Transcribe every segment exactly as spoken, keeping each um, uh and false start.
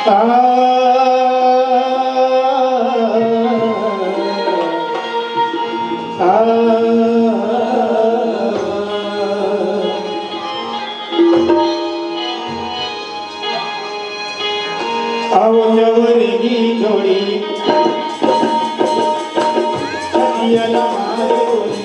आ, आ, आओ जबर की जोड़ी, छतिया लमार गोरी।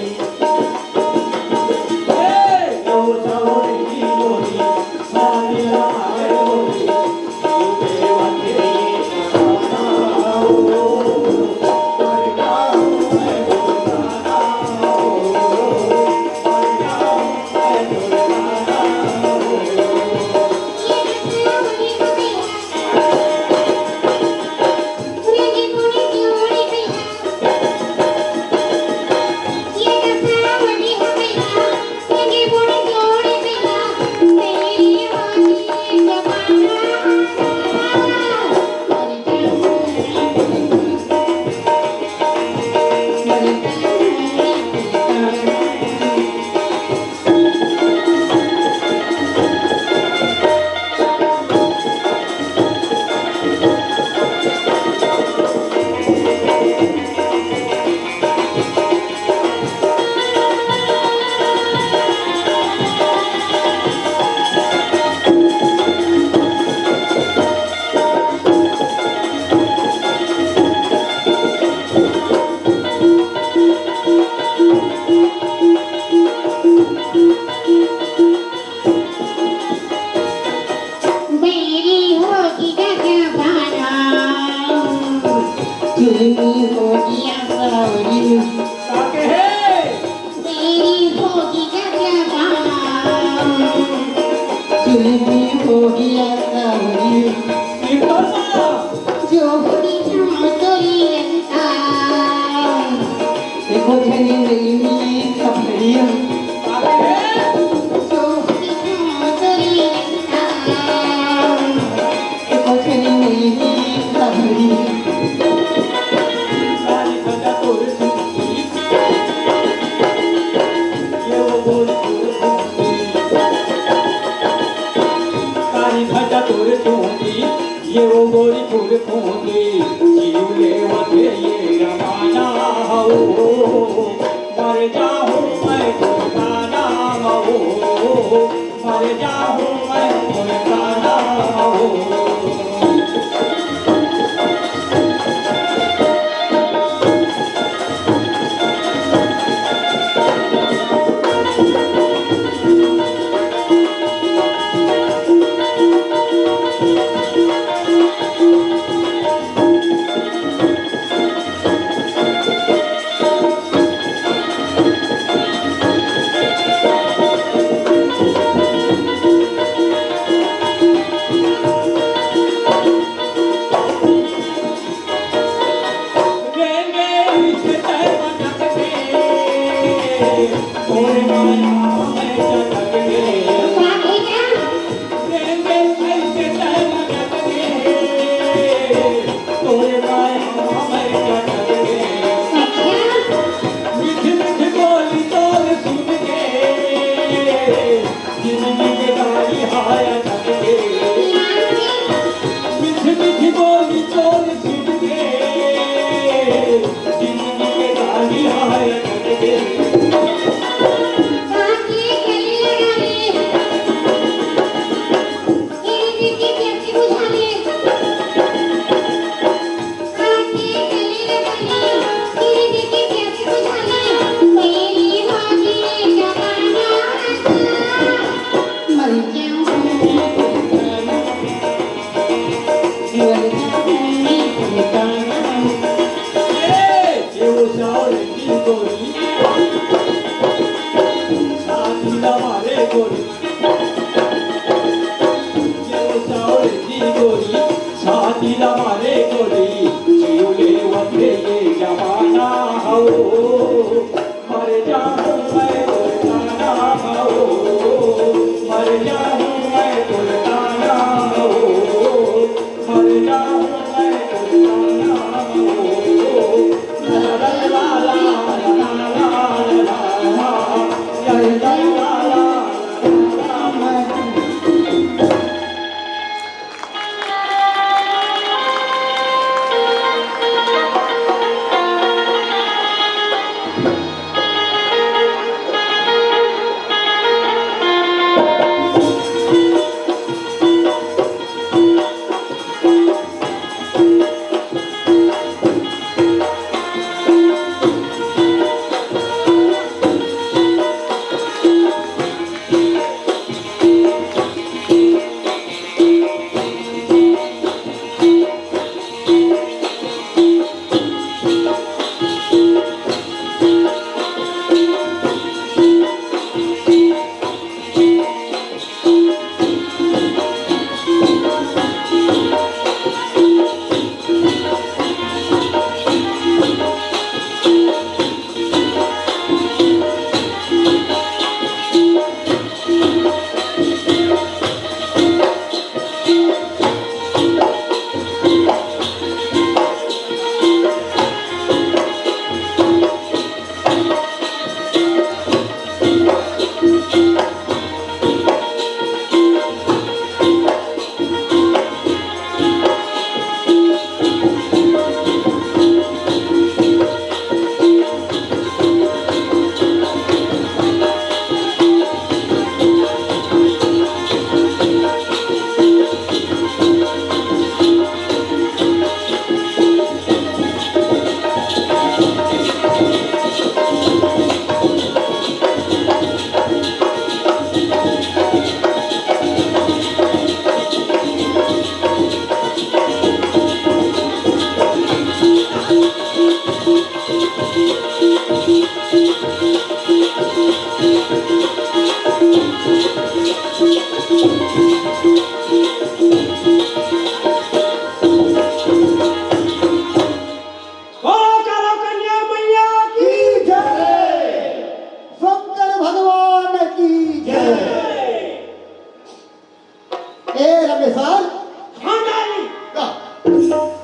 बैरी होगी गजबाना, जुलमी होगी असौरी। का कहे? बैरी होगी गजबाना, जुलमी होगी असौरी। सिंपल सा। जो होगी ना तोरी रस्ता। एको झनी नइ मिली खबरिया। जो होगी ना तोरी रस्ता। एको झनी नइ मिली खबरिया। कारी भजा तोर चोटी, ये वो गोरी फूल फूटी, जीव लेवत ये जमाना हो। मर जाहूं मैं तो गाना हो, मर जाहूं मैं तो गाना हो। जिंदगी के गाड़ी हाय अटक के। मीठी मीठी बोली तोर सुन के। जिंदगी के गाड़ी हाय अटक के। छाती ला मारे गोली, जीव लेवत हे ये जमाना हो। मर जाहूं मैं तोर ताना हो, मर जाहूं मैं तोर ताना हो, मर जाहूं मैं तोर ताना हो। ला ला ला ला ला ला ला ला।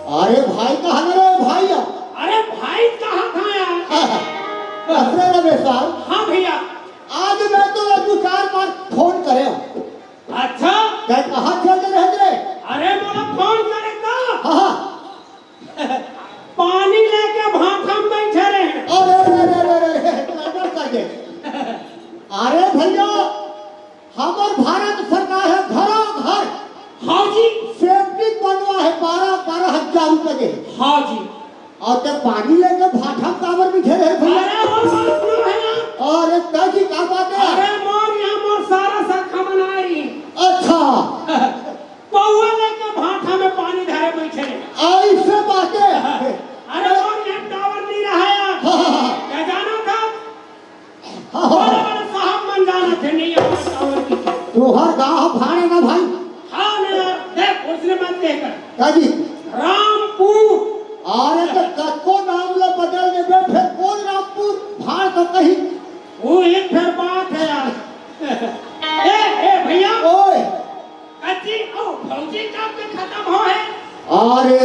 अरे भाई, कहाँ रे भाई? अरे भाई, कहाँ था यार? अरे रमेश साहब, हाँ भैया। आज मैं तो दू चार बार फोन करे। अच्छा। तैं कहाँ चल रहे रे? अरे मोला फोन करे तो। हाँ, हाँ। पानी लेके भाठा में बैठे रहे। अरे, अरे, अरे, अरे, अरे, गड़बड़ कर दे। अरे भैया, हमर भारत सरकार हे घरों घर। हाँ जी। सेप्टिक बनवा हे बारह, बारह हजार रुपए के। हाँ जी। अउ तैं पानी लेके भाठा में काबर बैठे रहे भैया? अरे वो बात ना हे यार। अरे तैं जी का बात हे? अरे मोर यहाँ मोर सारा शाखा मन आए रही। अच्छा। पौवा लेके भाठा में पानी धरे बैठे रहे। अइसे बात हे। अरे मोर यहाँ टावर नहीं रहा यार। हाँ, हाँ, हाँ। तैं जाना था? हाँ, हाँ, बड़े हाँ। बड़े साहब मन जाना थे, नहीं आवा टावर की। तुहर गाँव भाड़े ना भाई। हाँ ना यार, देख, उसने मत देखकर। का जी? रामपुर। अरे तो कतको नाम ला बदल देबे, फेर कोन रामपुर? भाड़ तो कहीं। वो एक फेर बात हे यार। ए, ए भैया। ओए। कच्ची, ओ, भौजी कब के खत्म हो हे? अरे,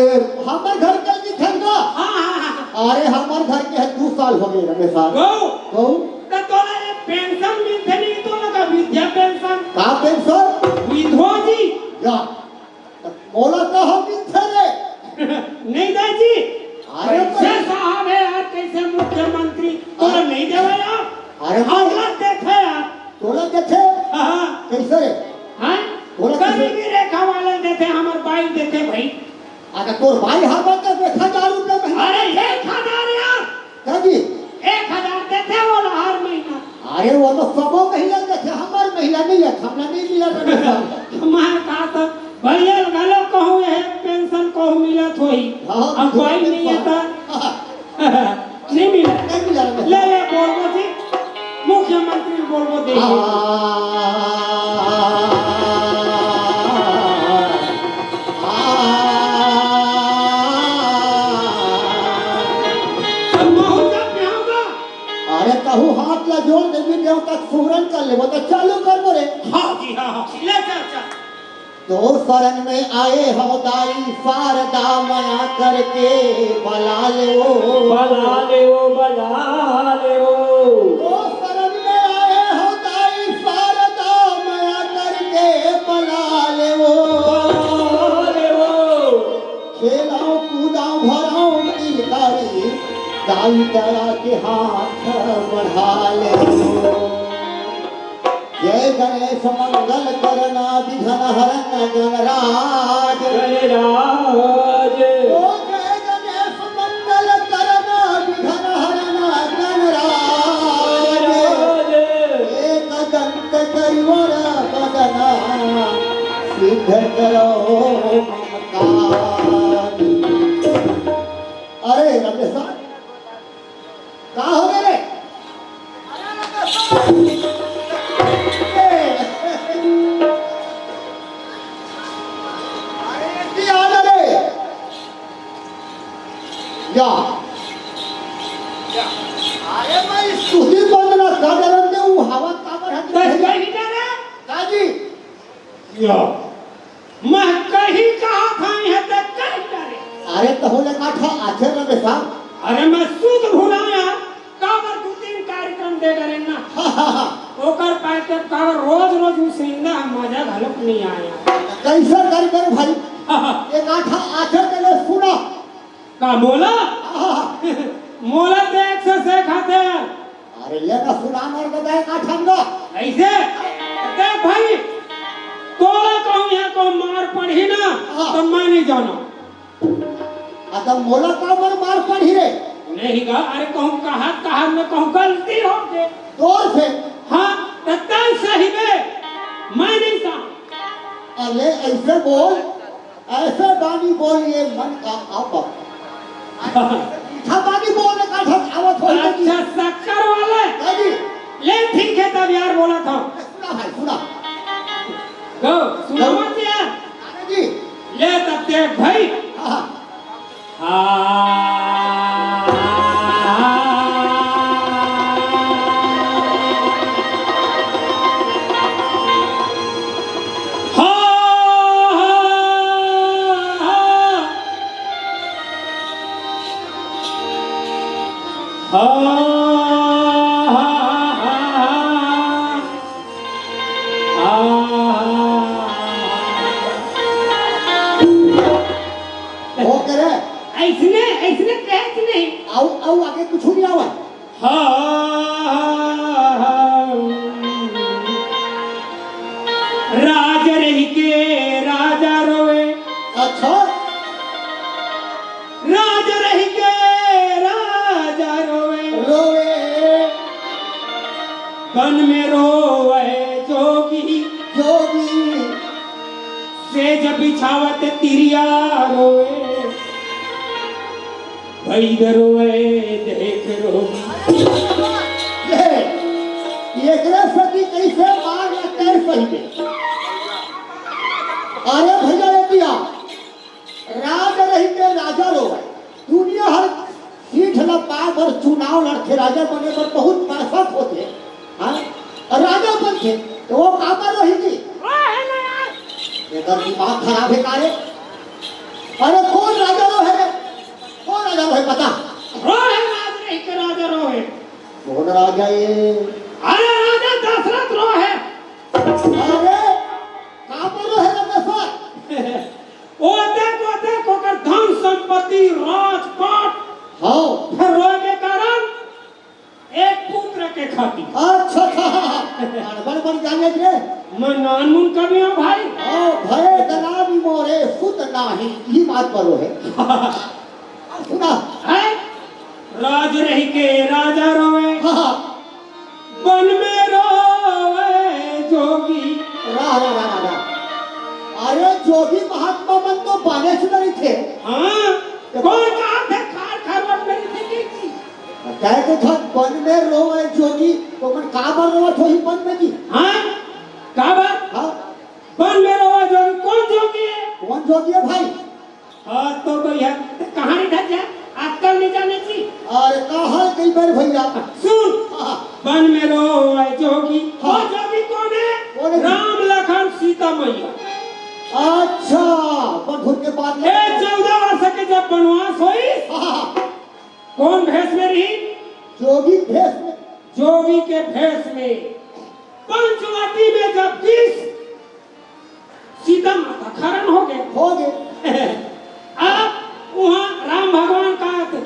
हमर घर के जी खरीदा? हाँ, हाँ, हाँ। अरे, हमर घर के हे, दू साल हो गए रमेश साहब। गौ? गौ? त तोला ये पेंशन मिलथे नहीं, तोला का वृद्धा पेंशन? का पेंशन? विधवा जी। या, त मोला कहाँ मिलथे रे? नहीं दे जी। अरे, कैसे तो साहब हे यार, कैसे मुख्यमंत्री? तोला अरे, नहीं देवे यार? अरे, अगला देथे यार। तोला देथे? हाँ, हाँ। कैसे रे? हाँ? तोला कैसे? गरीबी रेखा वाले देथे, हमर बाई देथे भाई। अगर तोर बाई हर बात तो एक हजार रुपया महीना। अरे, एक हजार यार। का जी? एक हजार देथे वो हर महीना। अरे, वो तो सबो महीना देथे, हमर महीना नहीं हे, हमला नहीं मिला रमेश साहब। हमार का तो भैया घलो कहूँ ये पेंशन कहूँ मिलत होही। हाँ, अब कोई नहीं हे तो। हाँ। नहीं मिला। नहीं मिला, नहीं मिला। ले, ले, बोलबो जी। मुख्यमंत्री बोलबो दे। आ, आ, अब महू जब में होगा। अरे कहूँ हाथ ला जोड़ देबे, देव तक सुमरन कर लेबो, तो चालू करबो रे। हाँ जी, हाँ, हाँ। ले, चल, चल। तोर शरण में आए हव दाई, शारदा मया करके बला ले ओ। बला ले ओ, बला ले ओ। तोर शरण में आए हव दाई, शारदा मया करके बला ले ओ। बला ले ओ। खेलाओ कूदाओ भराओ किलकारी, दाई दया के हाथ बढ़ा ले ओ। जय गणेश मंगल करना विघ्न हरन गणराज। गणराज। ओ जय गणेश मंगल करना विघ्न हरन गणराज। गणराज। एक दंत करिवर बदन सिद्ध करो मम काज। अरे रमेश साहब, का हो गे रे? ए, अरे, की हाल हे रे? या। अरे, मैं स्तुति वंदना कर रहे थे, वो हवा काबर है? बस यही ना रे। का जी? या। मैं कहीं कहा था, इहाँ तक कहीं करे। अरे, तहूँ ले का ठा आथे रमेश साहब? अरे, मैं सुध भुलाया, काबर दू तीन कार्यक्रम दे डरे ना। ओकर पाछे काबर रोज रोज उसनिंदा मजा घलोक नहीं आया। कैसा कार्यक्रम भाई? एक आठा आथे तेने सुना। का मोला? आहा। मोला देख से से खाते। अरे ले ना सुना मोर को देख आठंगा। ऐसे? देख भाई, तोला कहूँ यहाँ को मार पड़ी ना, हाँ। तो मैं नहीं जाना। अतः मोला का बर मार पड़ी रे? नहीं गा, अरे कहूँ कहा, कहा मैं कहूँ गलती हो गई। तोर से? हाँ, तो तय सही बे, मैं नहीं सा। अरे ऐसे बोल, ऐसे बानी बोल ये मन का आप। मीठा बानी बोल का ठस आवत हो अच्छा, शक्कर वाले। हाँ जी। ले ठीक है, तब यार बोला था। सुना भाई, सुना। गो, सुना गो। मत यार। अरे जी। ले तब देख भाई। हाँ, हाँ। हाँ। हाँ, हाँ, हाँ। हा, हा, हा, हा। ओ करे। अइसने, अइसने कहे कि नहीं? अउ, अउ आगे कुछु नहीं आवा। हा, हा, हा। राज रहिके राजा रोवे। अच्छा। राज रहिके राजा रोवे। रोवे। बन में रोवे जोगी। जोगी। सेज बिछावत तिरिया रोवे। बैद रोवे देख रोगी। ये, एकरे सती कइसे मार लगथे सही में। अरे भइया, ये दिया, राज रहिके राजा रोवे। दुनिया हर सीट ल पाए बर चुनाव लड़थे, राजा बने बर बहुत पैसा खोथे। हाँ? अउ राजा बनथे, त ओ काबर रोही जी? रोहे ना यार। एकर दिमाग खराब हे का रे? अरे कोन राजा रोहे रे? कोन राजा रोहे बता? रोहे राज रहिके राजा रोहे। कोन राजा ये? अरे राजा दशरथ रोहे। अरे काबर रोहे रे दशरथ? ओते, ओते ओकर धन संपत्ति, राजपाट, हाँ। फेर रोए के कारण एक पुत्र के खातिर। अच्छा, अच्छा। गड़बड़ बन जाने रे। मैं नानमुन कवि हूँ भाई। हाँ, भय दलानी मोरे सुत नाही, ये बात पर रोहे। सुना। है? राज रहिके राजा रोवे। हाँ, हाँ। बन में रोवे जोगी। रा, रा, रा, रा, रा। अरे जोगी महात्मा मन तो बने से रहिथे। हाँ, कोन कहा थे खार खार बन में रहिथे जी? कहे के था बन में रोवे जोगी, त मन काबर रोवत होही बन में जी? हाँ, काबर? हाँ। बन में रोवे जोगी, कोन जोगी हे? कोन जोगी हे भाई? हाँ, त भइया, त कहाँ नहीं था क्या? अक्कल नहीं जाने की? अरे, कहाँ कई बार भइया? सुन, हाँ। बन में रोवे जोगी, हाँ। ओ जोगी कोन हे? कोन हे? राम लखन सीता मैया। अच्छा, बंधुर के बात ए, चौदह वर्ष के जब बनवास होइस, हाँ, हाँ। कोन भेष में रहिस? जोगी भेष में। जोगी के भेष में। पंचवटी में जब गिस, सीता माता खरन हो गे। हो गे। अब उहाँ राम भगवान का आथे।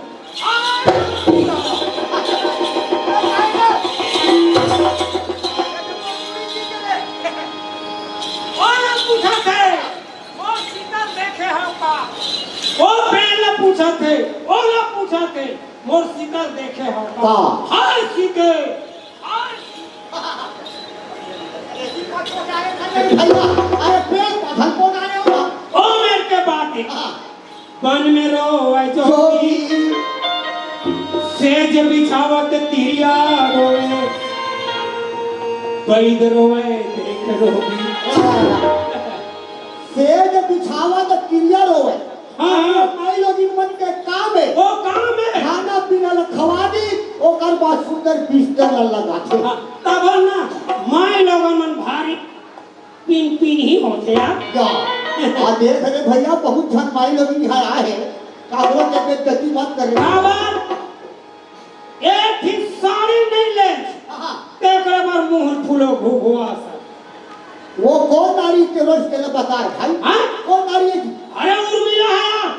ओ ला पूछत हे, मोर सीता ल देखे हव का? ओ पेड़ ला पूछत हे, ओ ला पूछत हे, मोर सीता ल देखे हव का? का? हाय सीते, हाय भइया, अरे पेड़ पथल को ना रे हो। ओ मेर के बात हे। हाँ। बन में रोवे जोगी, जोगी। सेज बिछावत तिरिया रोवे, बैद रोवे देख रोगी। सेज बिछावत तिरिया रोवे। हाँ, हाँ। माई लोगिन मन के काम हे। ओ काम हे। खाना पीना ल खवा दी, ओकर बाद सुंदर बिस्तर ल लगा दे। हाँ, तब ना, माई लोगन मन भारी पिन पिन ही होथे यार। या, आ देख रे भइया, बहुत झन माई लोगिन इहाँ आए हे, काबरो के बेइज्जती मत करे। काबर? एक ठिन साड़ी नहीं ले, हाँ। तेकरे बर मुँह फूलो घुघुआ सा। वो कोन नारी के रोज के बता भाई? हाँ? कोन नारी हे जी? अरे उर्मिला हे यार।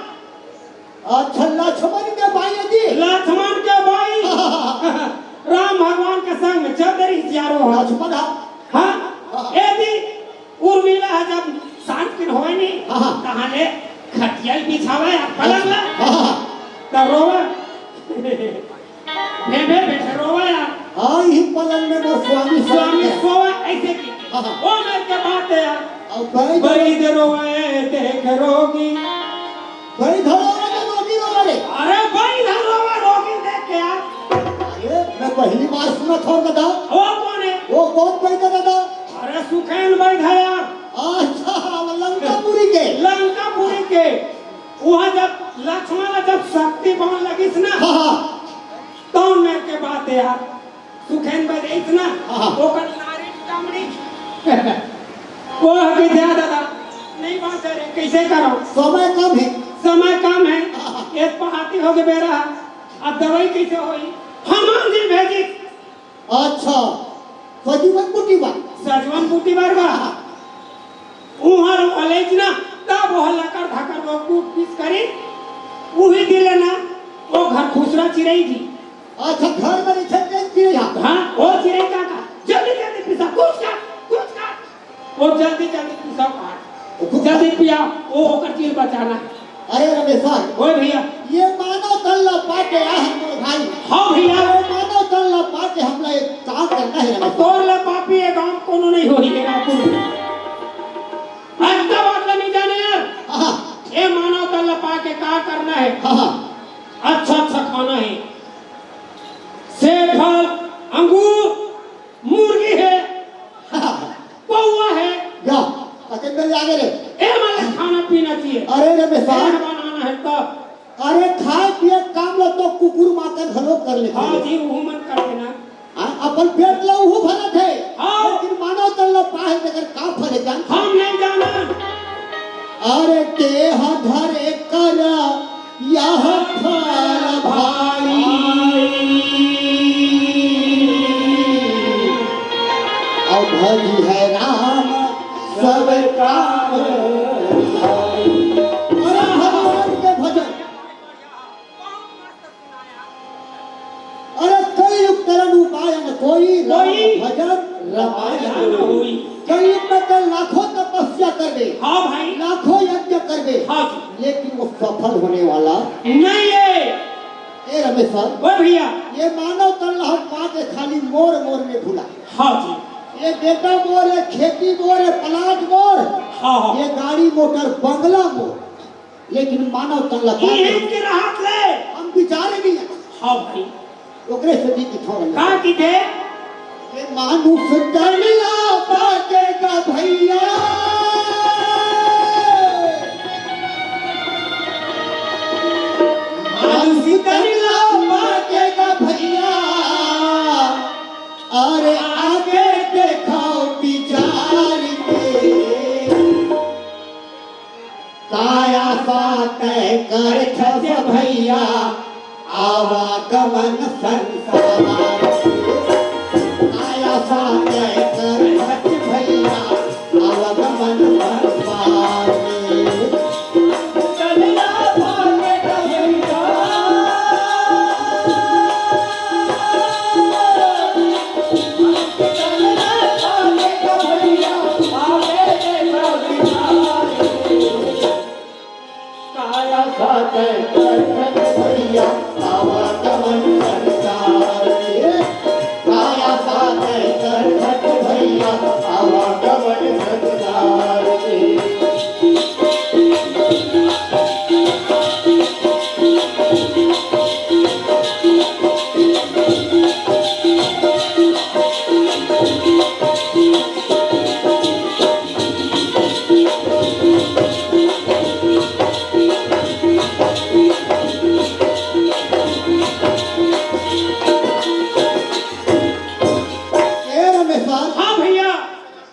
अच्छा, लक्ष्मण के बाई हे जी? लक्ष्मण के बाई। राम भगवान के संग चल रही चारों हाथ। लक्ष्मण हा? हाँ? हाँ। ए जी, उर्मिला ह जब सांझ के होय नी, हाँ, हाँ। तहाँ ले खटिया ल बिछावे या पलंग ला, हाँ, हाँ। त रोवे। भेभे बैठे रोवे या। हाँ, इही पलंग में मोर स्वामी स्वामी सोवे। सोवे, ऐसे की। हाँ, हाँ। ओ मेर के बात हे यार। अब बैद बैद रोवे देख रोगी। बैद रोवे के रोगी रोवे रे। अरे बैद रोवे रोगी देख के यार। अरे, मैं पहली बार सुनत हँव दादा। वो कोन हे? वो कोन बैद हे दादा? अरे सुखेन बैद हे यार। अच्छा, वो लंकापुरी के। लंकापुरी के। उहाँ जब लक्ष्मण ला जब शक्ति बाण लगिस ना, हाँ, हाँ। तब मेर के बात हे यार। सुखेन बैद इतना, हाँ, हाँ। ओकर नारी टमड़ी। वो ह कहिथे, "दादा, नहीं बाँचे रे, कइसे करँव?" समय कम हे। समय कम हे। हाँ, हाँ। एक पहाती हो गे बेरा, अब दवाई कइसे होही? हनुमान जी भेजिस। अच्छा, सजीवन बूटी बर। सजीवन बूटी बर गा। उहाँ रो कॉलेज ना, तब वो लकर धकर वो कूट पीस करी, उही दिले ना, वो घर खुसरा चिरई जी। अच्छा, घर में रिछन के चिरई हा। हाँ, वो चिरई का का, जल्दी जल्दी पिसा, कुछ का, कुछ का। वो जल्दी जल्दी पिसा का, जल्दी पिया, वो ओकर चीर बचाना है। अरे रमेशा, ओए भैया। ये मानव तन ला पाके आ है मोर भाई। हाँ भैया। ये मानव तन ला पाके हमला एक काम करना है रमेशा। तोर ला पापी ये गांव कोनो नहीं होही ये रायपुर में। आज का बात ला नहीं जाने यार। हाँ। ये मानव तन ला पाके का करना है? हाँ, हाँ। अच्छा अच्छा खाना है, सेब, फल, अंगूर, मुर्गी है, पौवा है। या, अते मिल जागे रे। ए, मतलब खाना पीना चाहिए। अरे रे बेसार। ए, बनाना है तब। अरे खाए पिए काम ला तो कुकुर माता घलो कर लेथे। हाँ जी, वो मन कर देना। हाँ, अपन पेट ला उहू भरत है। हाँ। लेकिन मानव तन ला पाहे तेकर का फले जान? हम नहीं जाना। अरे देह धरे कर यह फल भाई, अवध है राम सब काम भाई। अरे भगवान के भजन। अरे कलयुग तरन उपाय न कोई, राम कोई। भजन रामायण न होई। कलयुग में तो लाखों तपस्या कर दे, हाँ भाई। लाखों यज्ञ कर दे, हाँ जी। लेकिन वो सफल होने वाला नहीं है। ए रमेश सर, ओ भैया। ये मानव तन ला हम पाके खाली मोर मोर में भुला। हाँ जी। ये बेटा मोर, ये खेती मोर, ये प्लाट मोर, हाँ, हाँ। ये गाड़ी मोटर बंगला मोर। लेकिन मानव तन ला पाके इही के राहत ले। हम बिचारे भी हैं। हाँ भाई। ओकरे से भी किथों रहे। का किथे? ये मानुष तन ला पाके गा भैया। मानुष तन ला पाके गा भैया। अरे आगे देखो बिचार के। काया सातै करछस भैया आवागमन संसार। काया सातै करछस भैया आवागमन संसार। काया सातै करछस भैया आवागमन संसार के। काया सातै करछस भैया आवागमन संसार के। ए रमेशा। हाँ भैया।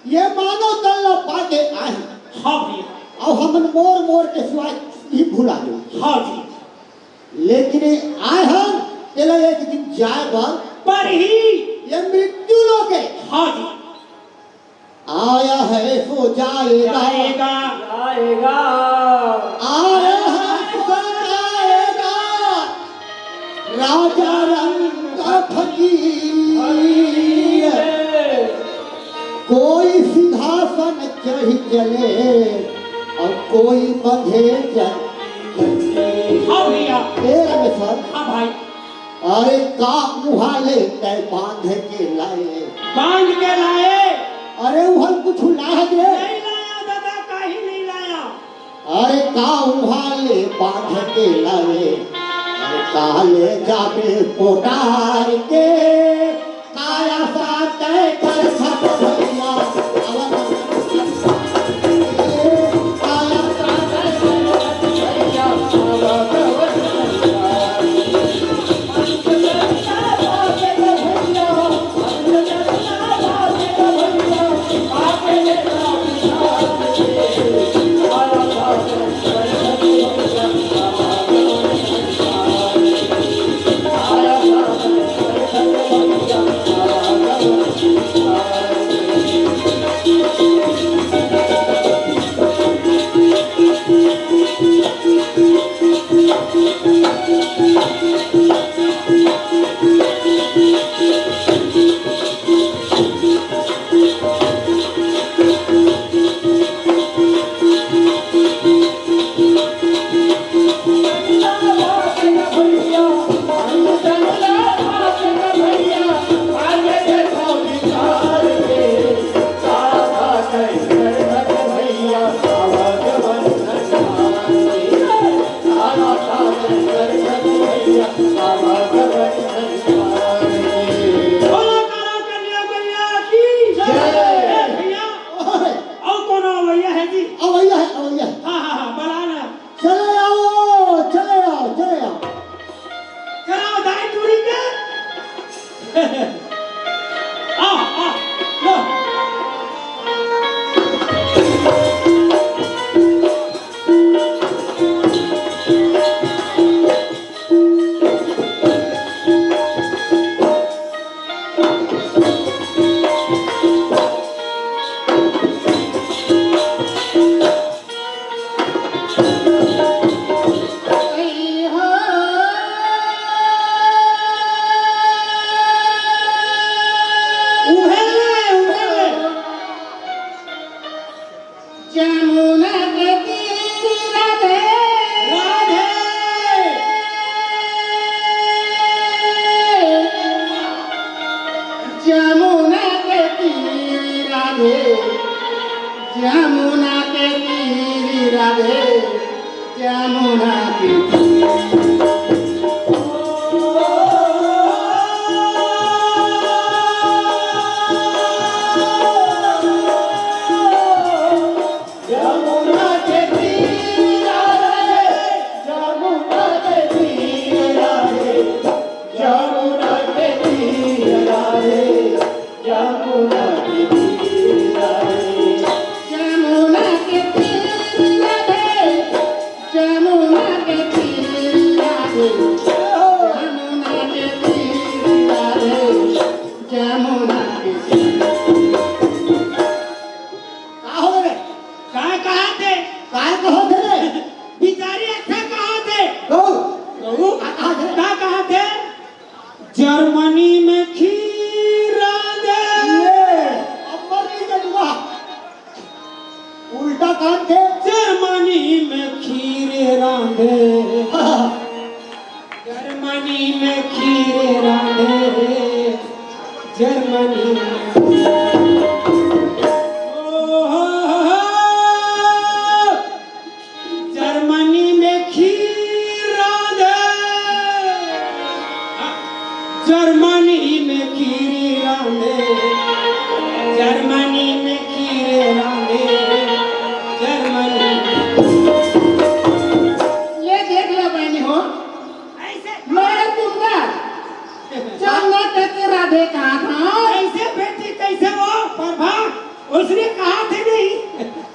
ये मानव तन ला पाके आए हैं। हाँ भैया। अउ हमन मोर मोर के सिवाय ही भुला दे। हाँ जी। लेकिन ये आए हैं, तेला एक दिन जाए बर परही। ये मृत्यु लोक है। हाँ जी। आया है सो जाएगा। जाएगा। जाएगा। आया है सो जाएगा। राजा रंग का फकीर। कोई सिंहासन चढ़ चले और कोई बंधे जंजीर। हाँ भैया। ए रमेश सर। हाँ भाई। अरे का उहाँ ले तै बांध के लाए? बांध के लाए। अरे उहाँ कुछ लाए रे? नहीं लाया दादा, काहे नहीं लाया? अरे का उहाँ ले बांध के लाए? अरे का ले जाबे कोटार के? काया सातै करछस भैया, आवागमन संसार के। काया सातै करछस भैया, आवागमन संसार के। आ, आ, लो। उहे ले, उहे ले। जमुना के तीर राधे। राधे। जमुना के तीर राधे। जमुना के तीर राधे। जमुना के तीर। जमुना के तीर रे, जमुना के तीर रे, जमुना के तीर रे, जमुना के तीर रे। जमुना के तीर रे, जमुना के तीर रे, जमुना के तीर रे, जमुना के तीर। का हो रे? का कहा थे? का कहा थे रे? बिचारी अच्छा कहा थे। कहू। कहू। का कहा थे? का कहा थे? जर्मनी में खीर रांधे। ये, अम्बर नहीं जलवा। उल्टा कान थे। जर्मनी में खीर रांधे। हाँ। जर्मनी में खीर रांधे, जर्मनी में। ओ हो हो हो। जर्मनी में खीर रांधे, जर्मनी में खीर रांधे, जर्मनी में खीर रांधे, जर्मनी में। ले देख ला बहनी हो, ऐसे मैं तुमका जब ना कहते राधे कहा था। कैसे बेटी, कैसे वो प्रभा, उसने कहा थे नहीं।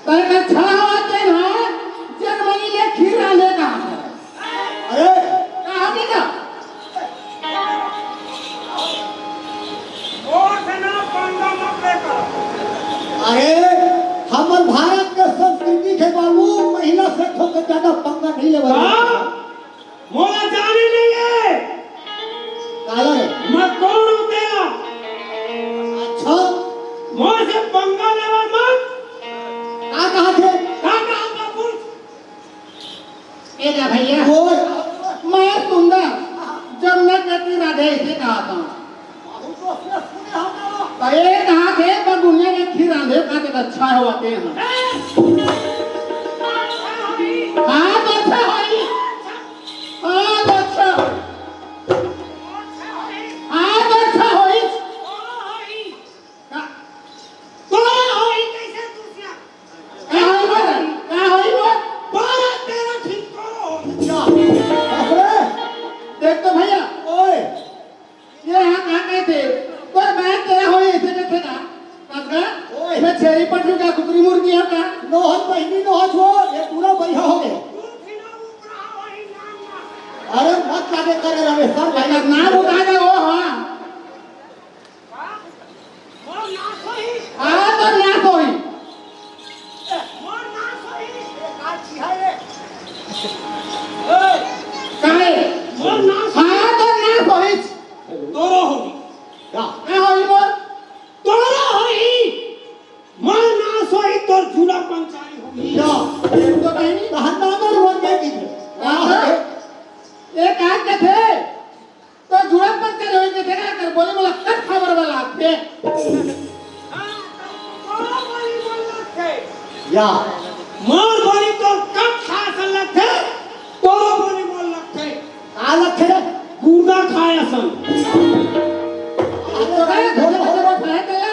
पर अच्छा हुआ तेरा जर्मनी में खीर रांधे कहा था। अरे कहा भी ना। अरे, हमर भारत के संस्कृति के बाबू, महिला से थोक ज्यादा पंगा नहीं लेवल। हाँ? मोला जाने नहीं है। काला है? मैं कौन हूँ तेरा? अच्छा। मोर से पंगा लेवा मत। का कहा थे? का कहा था पूछ? ए जा भैया। ओए। मैं सुंदर, जब न कहती राधे इसे कहा था। तो ये कहा थे, पर दुनिया में खीर रांधे का तो अच्छा है, वाकई में। हाँ, तो अच्छा है। हाँ, तो अच्छा। हाँ, तो अच्छा होई। का? तोरा होई कैसे दूसरा? का होई बोल? का होई बोल? बारह तेरह ठीक तोरो होई। क्या? बाप रे। देख तो भैया। ओए। ये यहाँ कहाँ गए थे? पर मैं तेरा होई ऐसे में थे ना। कसगा? ओए। मैं छेरी पटलू का कुकरी मुर्गी है का? नोहत बहिनी नोहत हो, ये पूरा बढ़िया हो गए। अरे मत लागे करे रमेश सर भाई। ना उठा दे वो, हाँ। हाँ, तो ना कोई। काहे? हाँ, तो ना कोई। तोरो होई। का? ना होई बोल। तोरो होई। मोर नास होई, तोर जुड़ा पंचारी होई। या, ये तो कहीं नहीं। तहन ना मोर वन गई की। हाँ, ये का कथे? तो जुड़ा पंचारी होई के तेरा कर बोले वाला कट खबर वाला थे। हाँ, तोरो बोली बोल लगथे। या। मोर बोली तो कट खा सन लगथे, तोरो बोली बोल लगथे। का लगथे रे? गुर्दा खाय सन। अरे, बोलो, बोलो, बोलो, बोलो।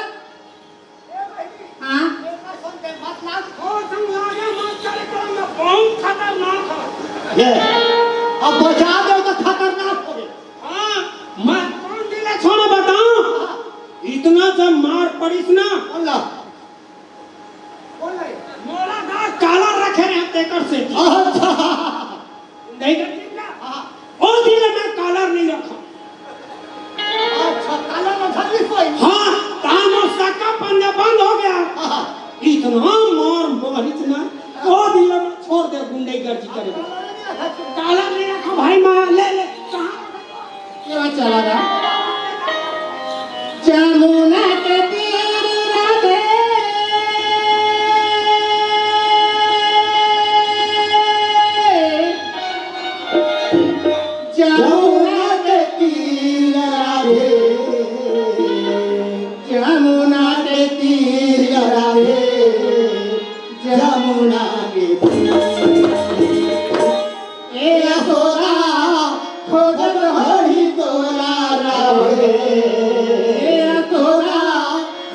हाँ? बहुत खतरनाक है। ये, अब बचा दे तो खतरनाक हो गए। हाँ, मैं कौन दिले छोड़ो बताओ? पड़िस ना। अल्लाह। मोला ना कालर रखे रहे तेकर से। अच्छा। नहीं करती का? हाँ। ओ दिन मैं कालर नहीं रखा। अच्छा, कालर रखा नहीं कोई? हाँ, तान मोर सक्का पंजा बंद हो गया। हाँ। इतना मार मारिस ना, ओ दिन मैं छोड़ दे गुंडईगर्दी करे। कालर नहीं रखा भाई, मैं ले ले, कहाँ? केवा चला गा? जमुना के तीर राधे, जमुना के तीर राधे, जमुना के तीर राधे, जमुना के तीर। ए यशोदा, खोजत होही तोला राधे। ए यशोदा,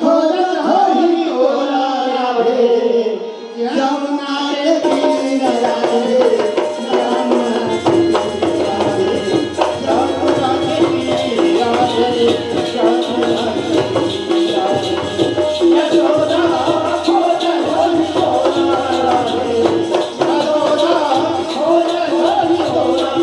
खोजत होही तोला राधे। जमुना के तीर राधे, जमुना के तीर राधे, जमुना के तीर राधे, जमुना के तीर राधे। यशोदा, खोजत होही तोला राधे।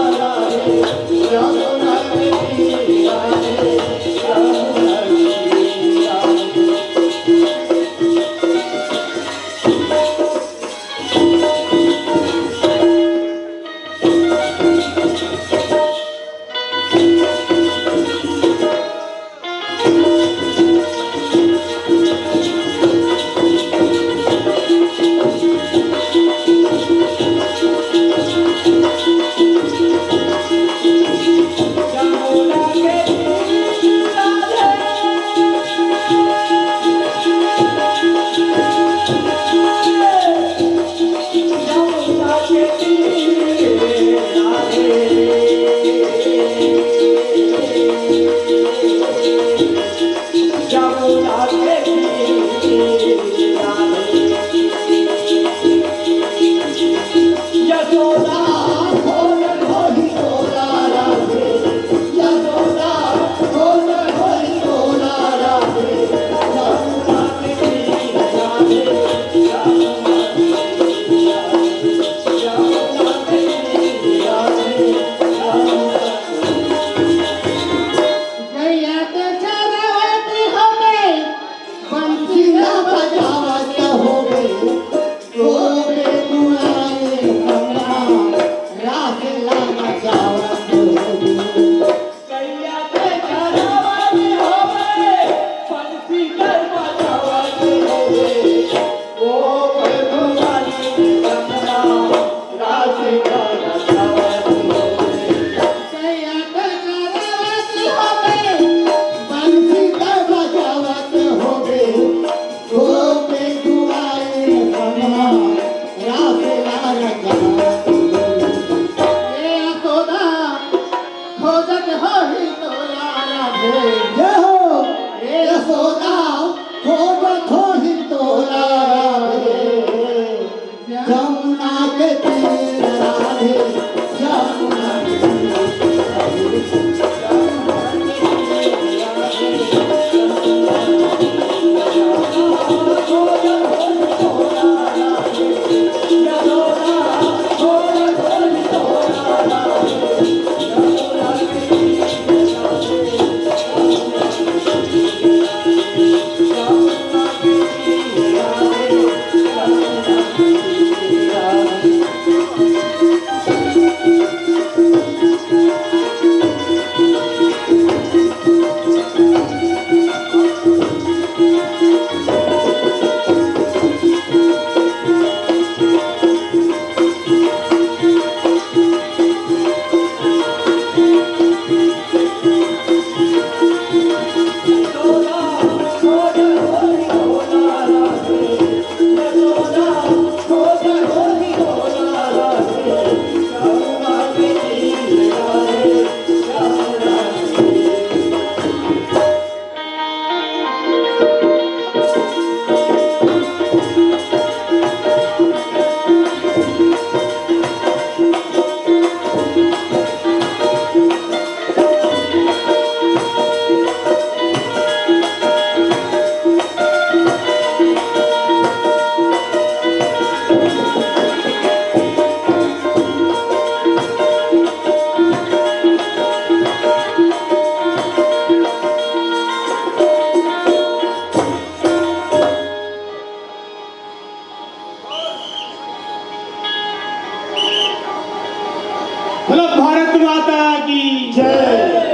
बोलो भारत माता की जय।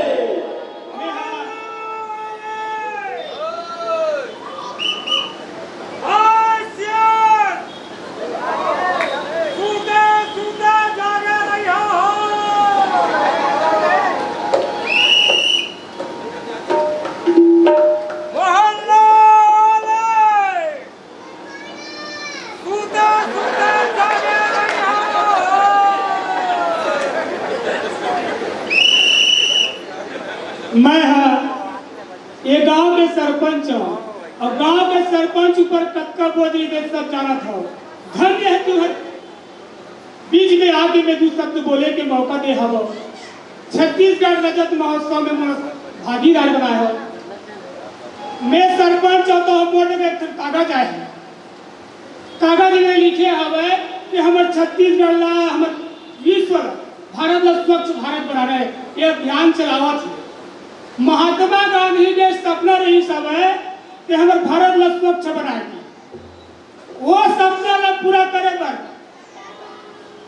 मैं हा ये गांव के सरपंच हूँ, और गांव के सरपंच ऊपर कतका बोझ रहिथे, सब जानत हव। धन्य है तुहर बीच में आके मैं दू शब्द बोले के मौका दे हव। छत्तीसगढ़ रजत महोत्सव में मोला भागीदार बनाए हव। मैं सरपंच हूँ तो मोर जगह एक ठन कागज आए हे। कागज में लिखे हवय कि हमर छत्तीसगढ़ ला, हमर विश्व ला, भारत ला स्वच्छ भारत बनाना हे, ये अभियान चलावत हे। महात्मा गांधी के सपना रहिस हवय कि हमर भारत ला स्वच्छ बनाए के। वो सपना ला पूरा करे बर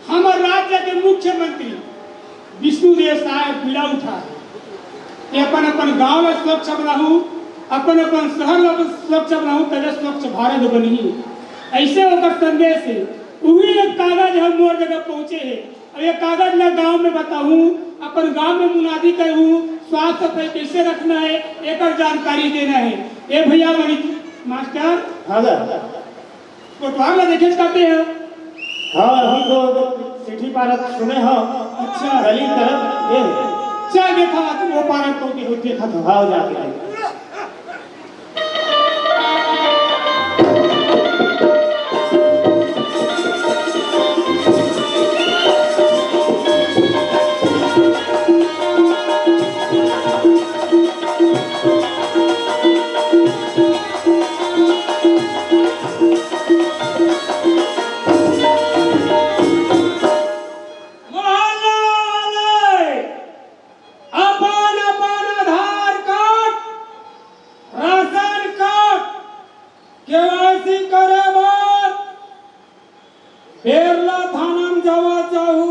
हमर राज्य के मुख्यमंत्री विष्णुदेव साय बीड़ा उठाए हे कि अपन अपन गांव ला स्वच्छ बनाहू, अपन अपन शहर ला स्वच्छ बनाहू, तभे स्वच्छ भारत बनही। ऐसे ओकर संदेश हे। उही एक कागज ह मोर जगह पहुंचे हे। अब ये कागज ला गांव में बताहूं, अपन गांव में मुनादी करहूं, साफ सफाई कैसे रखना हे, एकर जानकारी देना हे। ए भैया मणि मास्टर, हाँ सर। कोटवार ला देखेच करते हैं। हाँ, हम तो सिटी पारत सुने हो। अच्छा। गली तरफ ये। चल देखा, वो पारत तो के होते खा था। हाँ, जाके देखा। मोहल्ला वाले अपन अपन आधार कार्ड, राशन कार्ड, केवाईसी करे बर बेरला थाना म जावा चाहू।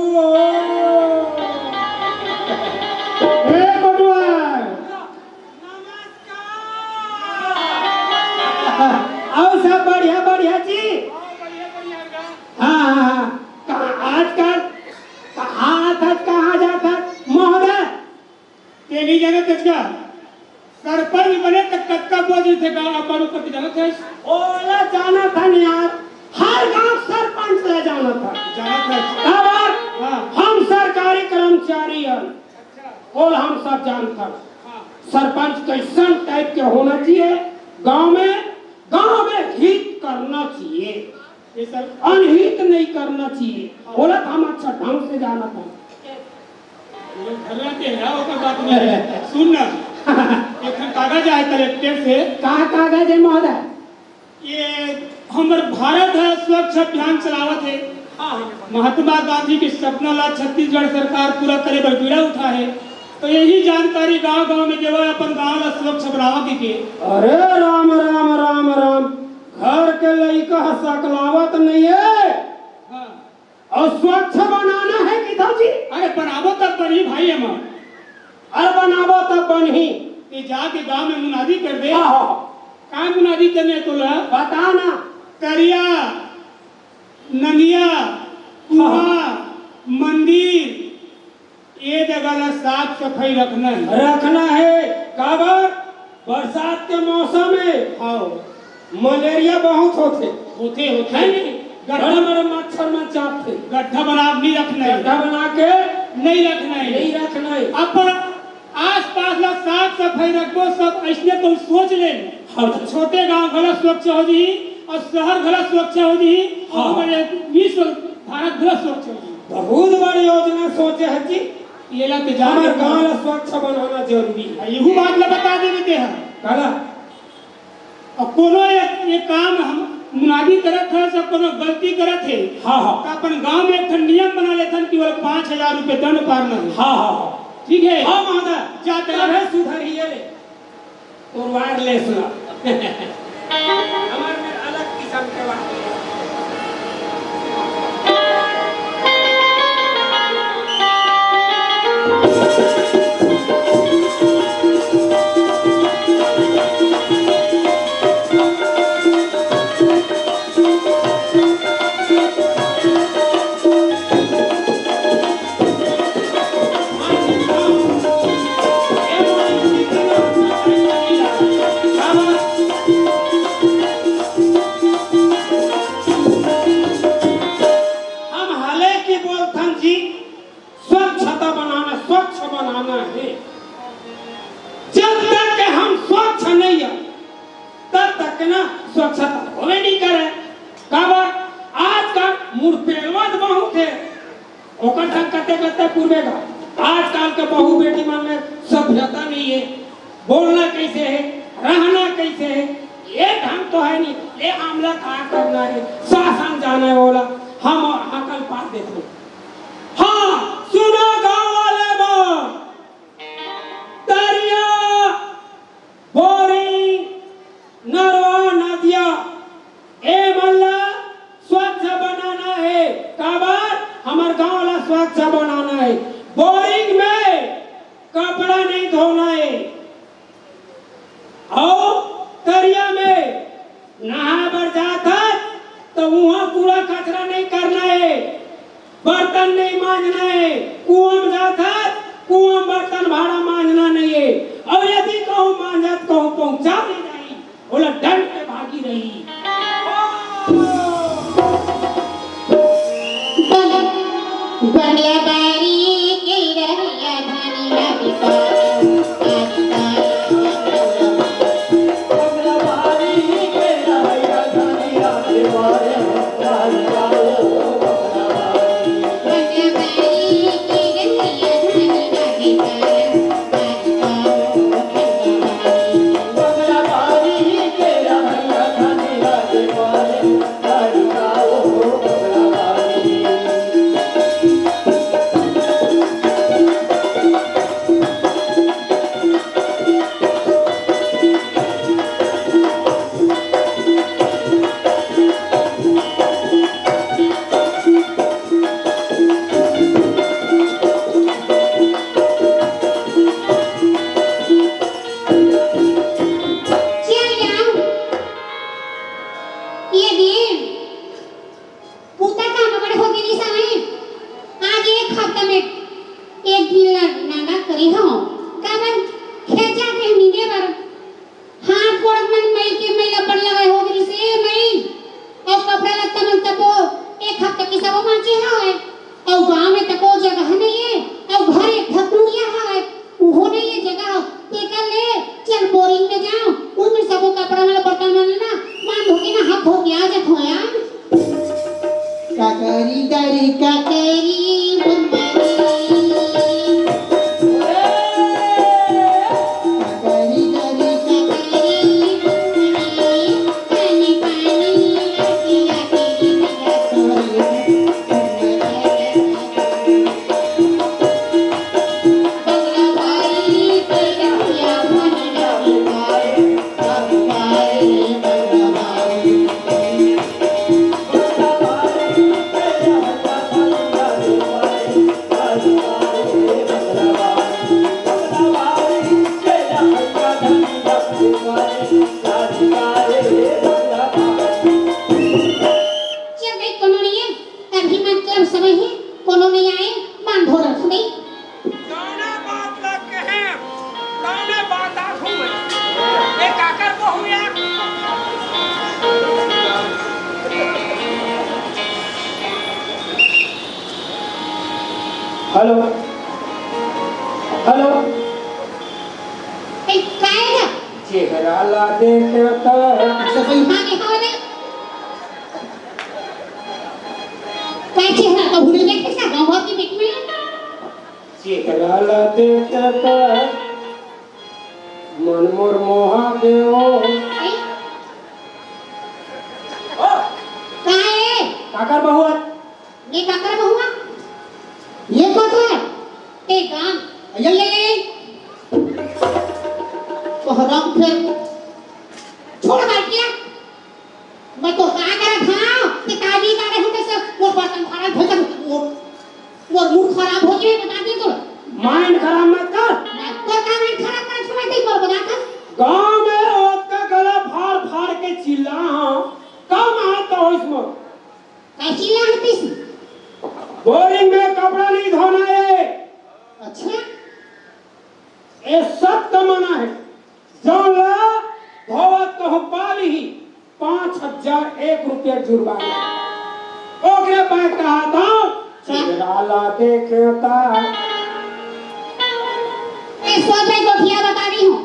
ए कोटवार। नमस्कार। अउ सब बढ़िया, बढ़िया जी? हाँ, हाँ, हाँ। कहाँ, आजकल, कहाँ आथस, कहाँ जाथस, महोदय? ते नइ जानत हस का? सरपंच बने त कतका बोझ रहिथे गाँव अपन ऊपर के, जानत हस? ओला जानत हन यार, हर गाँव सरपंच ला जानत हन। जानत हस? काबर? हाँ। हम सरकारी कर्मचारी हन, ओला हम सब जानत हन। हाँ। सरपंच कैसन टाइप के होना चाहिए गाँव में, गाँव में हित करना चाहिए। ये सर अनहित नहीं करना चाहिए। हाँ। ओला तो हम अच्छा ढंग से जानत हन। ये घर रहते हैं, ओकर बात नहीं है। सुन ना, एक ठन कागज आए कलेक्टर से। का कागज है महोदय? ये हमर भारत है स्वच्छ अभियान चलावत है। हाँ, हाँ। महात्मा गांधी के सपना ला छत्तीसगढ़ सरकार पूरा करे बर बीड़ा उठा है। तो यही जानकारी गांव-गांव में देवा, अपन गांव ला स्वच्छ बनावा के, के। अरे राम, राम, राम, राम। घर के लइका ह सकलावत नहीं है। हाँ। अउ स्वच्छ बनाना है किथव जी? अरे बनाबो तब बनही भाई हमर। अरे बनाबो तब बनही। ते जाके गांव में मुनादी कर दे। हाँ, हाँ। का मुनादी करने तोला? बता ना। तरिया, नंदिया, कुआं, हाँ। मंदिर, ये जगह ला साफ सफाई रखना है। रखना है, काबर? बरसात के मौसम में हाँ। मलेरिया बहुत होथे। होथे, होथे। है नहीं? गड्ढा बड़ा बड़ा मच्छर मन चाटथे। गड्ढा बना के नहीं रखना है। गड्ढा बना के नहीं रखना है। नहीं रखना है। अपन आसपास ला साफ सफाई रखबो, सब ऐसने तो सोच ले। हाँ। छोटे गांव घला स्वच्छ हो जही और शहर घला स्वच्छ हो जही और हाँ। हमारे विश्व भारत घला स्वच्छ हो जही। बहुत बड़ी योजना सोचे है जी। ये ला ते जान हमर ले। गांव ला स्वच्छ बनाना जरूरी है। यहू बात ला बता देवे ते ह। काला? अब कोनो एक, एक काम हम मुनादी करत है, सब कोनो गलती करत है। हाँ, हाँ। तो अपन गांव में एक ठन नियम बना लेथन कि ओला पाँच हजार रुपये दंड पारना है। हाँ, हाँ, हाँ। ठीक है? हाँ, महोदय। जा तेरा तभे सुधर ही है रे। तोर wireless ला। हमर में अलग किसम के बात। ना, स्वच्छता होबे नहीं करे। काबर? आजकल मुड़पेलवा तो बहुत हे, ओकर संग कते कते पूर्वे का। आजकल के बहू बेटी मन में सभ्यता नहीं हे, बोलना कैसे हे, रहना कैसे हे, ये ढंग तो हे नहीं। ले हमला का करना हे, शासन जाने वाला, हम अकल पार देते। हाँ, सुनो गाँव वाले मन, तरिया, बोरिंग, नरवा, नदिया, ए मन ला स्वच्छ बनाना हे। काबर? हमर गांव ला स्वच्छ बनाना हे। बोरिंग में कपड़ा नहीं धोना हे। अउ तरिया में नहाए बर जात हस, त उहाँ कूड़ा कचरा नहीं करना हे, बर्तन नहीं मांजना हे। कुआं में जात हस, कुआं में बर्तन भाड़ा मांजना नहीं हे। अउ यदि कहूँ मांजत कहूँ पहुँचा नहीं जाही, ओला डंट के भागी रही। बंगला बारी के रहइया धनिया के पास। चल जाओ। ये दिन पूता काम बड़े हो गे रिहिस हवय। आज एक हफ्ता में एक दिन ला नागा करे हव। काबर? खेत जात रहे नींदे बर। हाथ गोड़ मन मइल के मइल अपन लगाए हो गे रिहिस हे मइल। अउ कपड़ा लत्ता मन तको एक हफ्ता के सबो मांजे हवय। अउ गांव में तको जगह नइ हे। अउ घर एक ठकुरिया हवय। उहो नहीं ये जगह, तेकर ले चल बोरिंग में जाओ, उनमें सबो कपड़ा मन, बर्तन मन ना, बांध होके ना, हाथ धो के आ जात हो यार। काकरी दरी काकरी बम्बरी। काकरी दरी काकरी बम्बरी। पानी पानी आती आती। चल भाई, कोनो नहीं है, अभी मतलब समय है, कोनो नहीं आए, मान धो रख भाई। कौने बात ला कहे, कौने बात आखू में, ए काकर बहू या? Hello, hello. ए, काय है? चेहरा ला देखे त। सफाई। हाँ, देखा हो रे। काय चेहरा का भूल गया, कैसा गाँव की बेटी में? चेहरा ला देखे त मन मोर मोहा देवो। ए? ओ! काय है? काकर बहुआ? ये काकर बहुआ? ये कौन है? ए गान। ये, ये, ये, ये। तो हराम फिर। छोड़ भाई क्या? मैं तो कहा कर था कि ताजी का रहे होते से वो बर्तन खराब हो जाते वो, वो मूड खराब हो जाए, बता दे तो। माइंड खराब मत कर। मैं तो का माइंड खराब कर, सुना दे पर बता कर। गांव में औरत का गला फाड़ फाड़ के चिल्ला, हाँ, कम आता हो इसमें। का चिल्ला है तीस? बोरिंग में कपड़ा नहीं धोना है। अच्छा। ए सख्त मना है। जौन ला धोवत कहूँ पा लिही, पाँच हजार एक रुपया जुर्माना। ओकरे बाद कहा था, चेहरा ला देखे ता। ए, सोच रही गोठिया बता रही हूँ।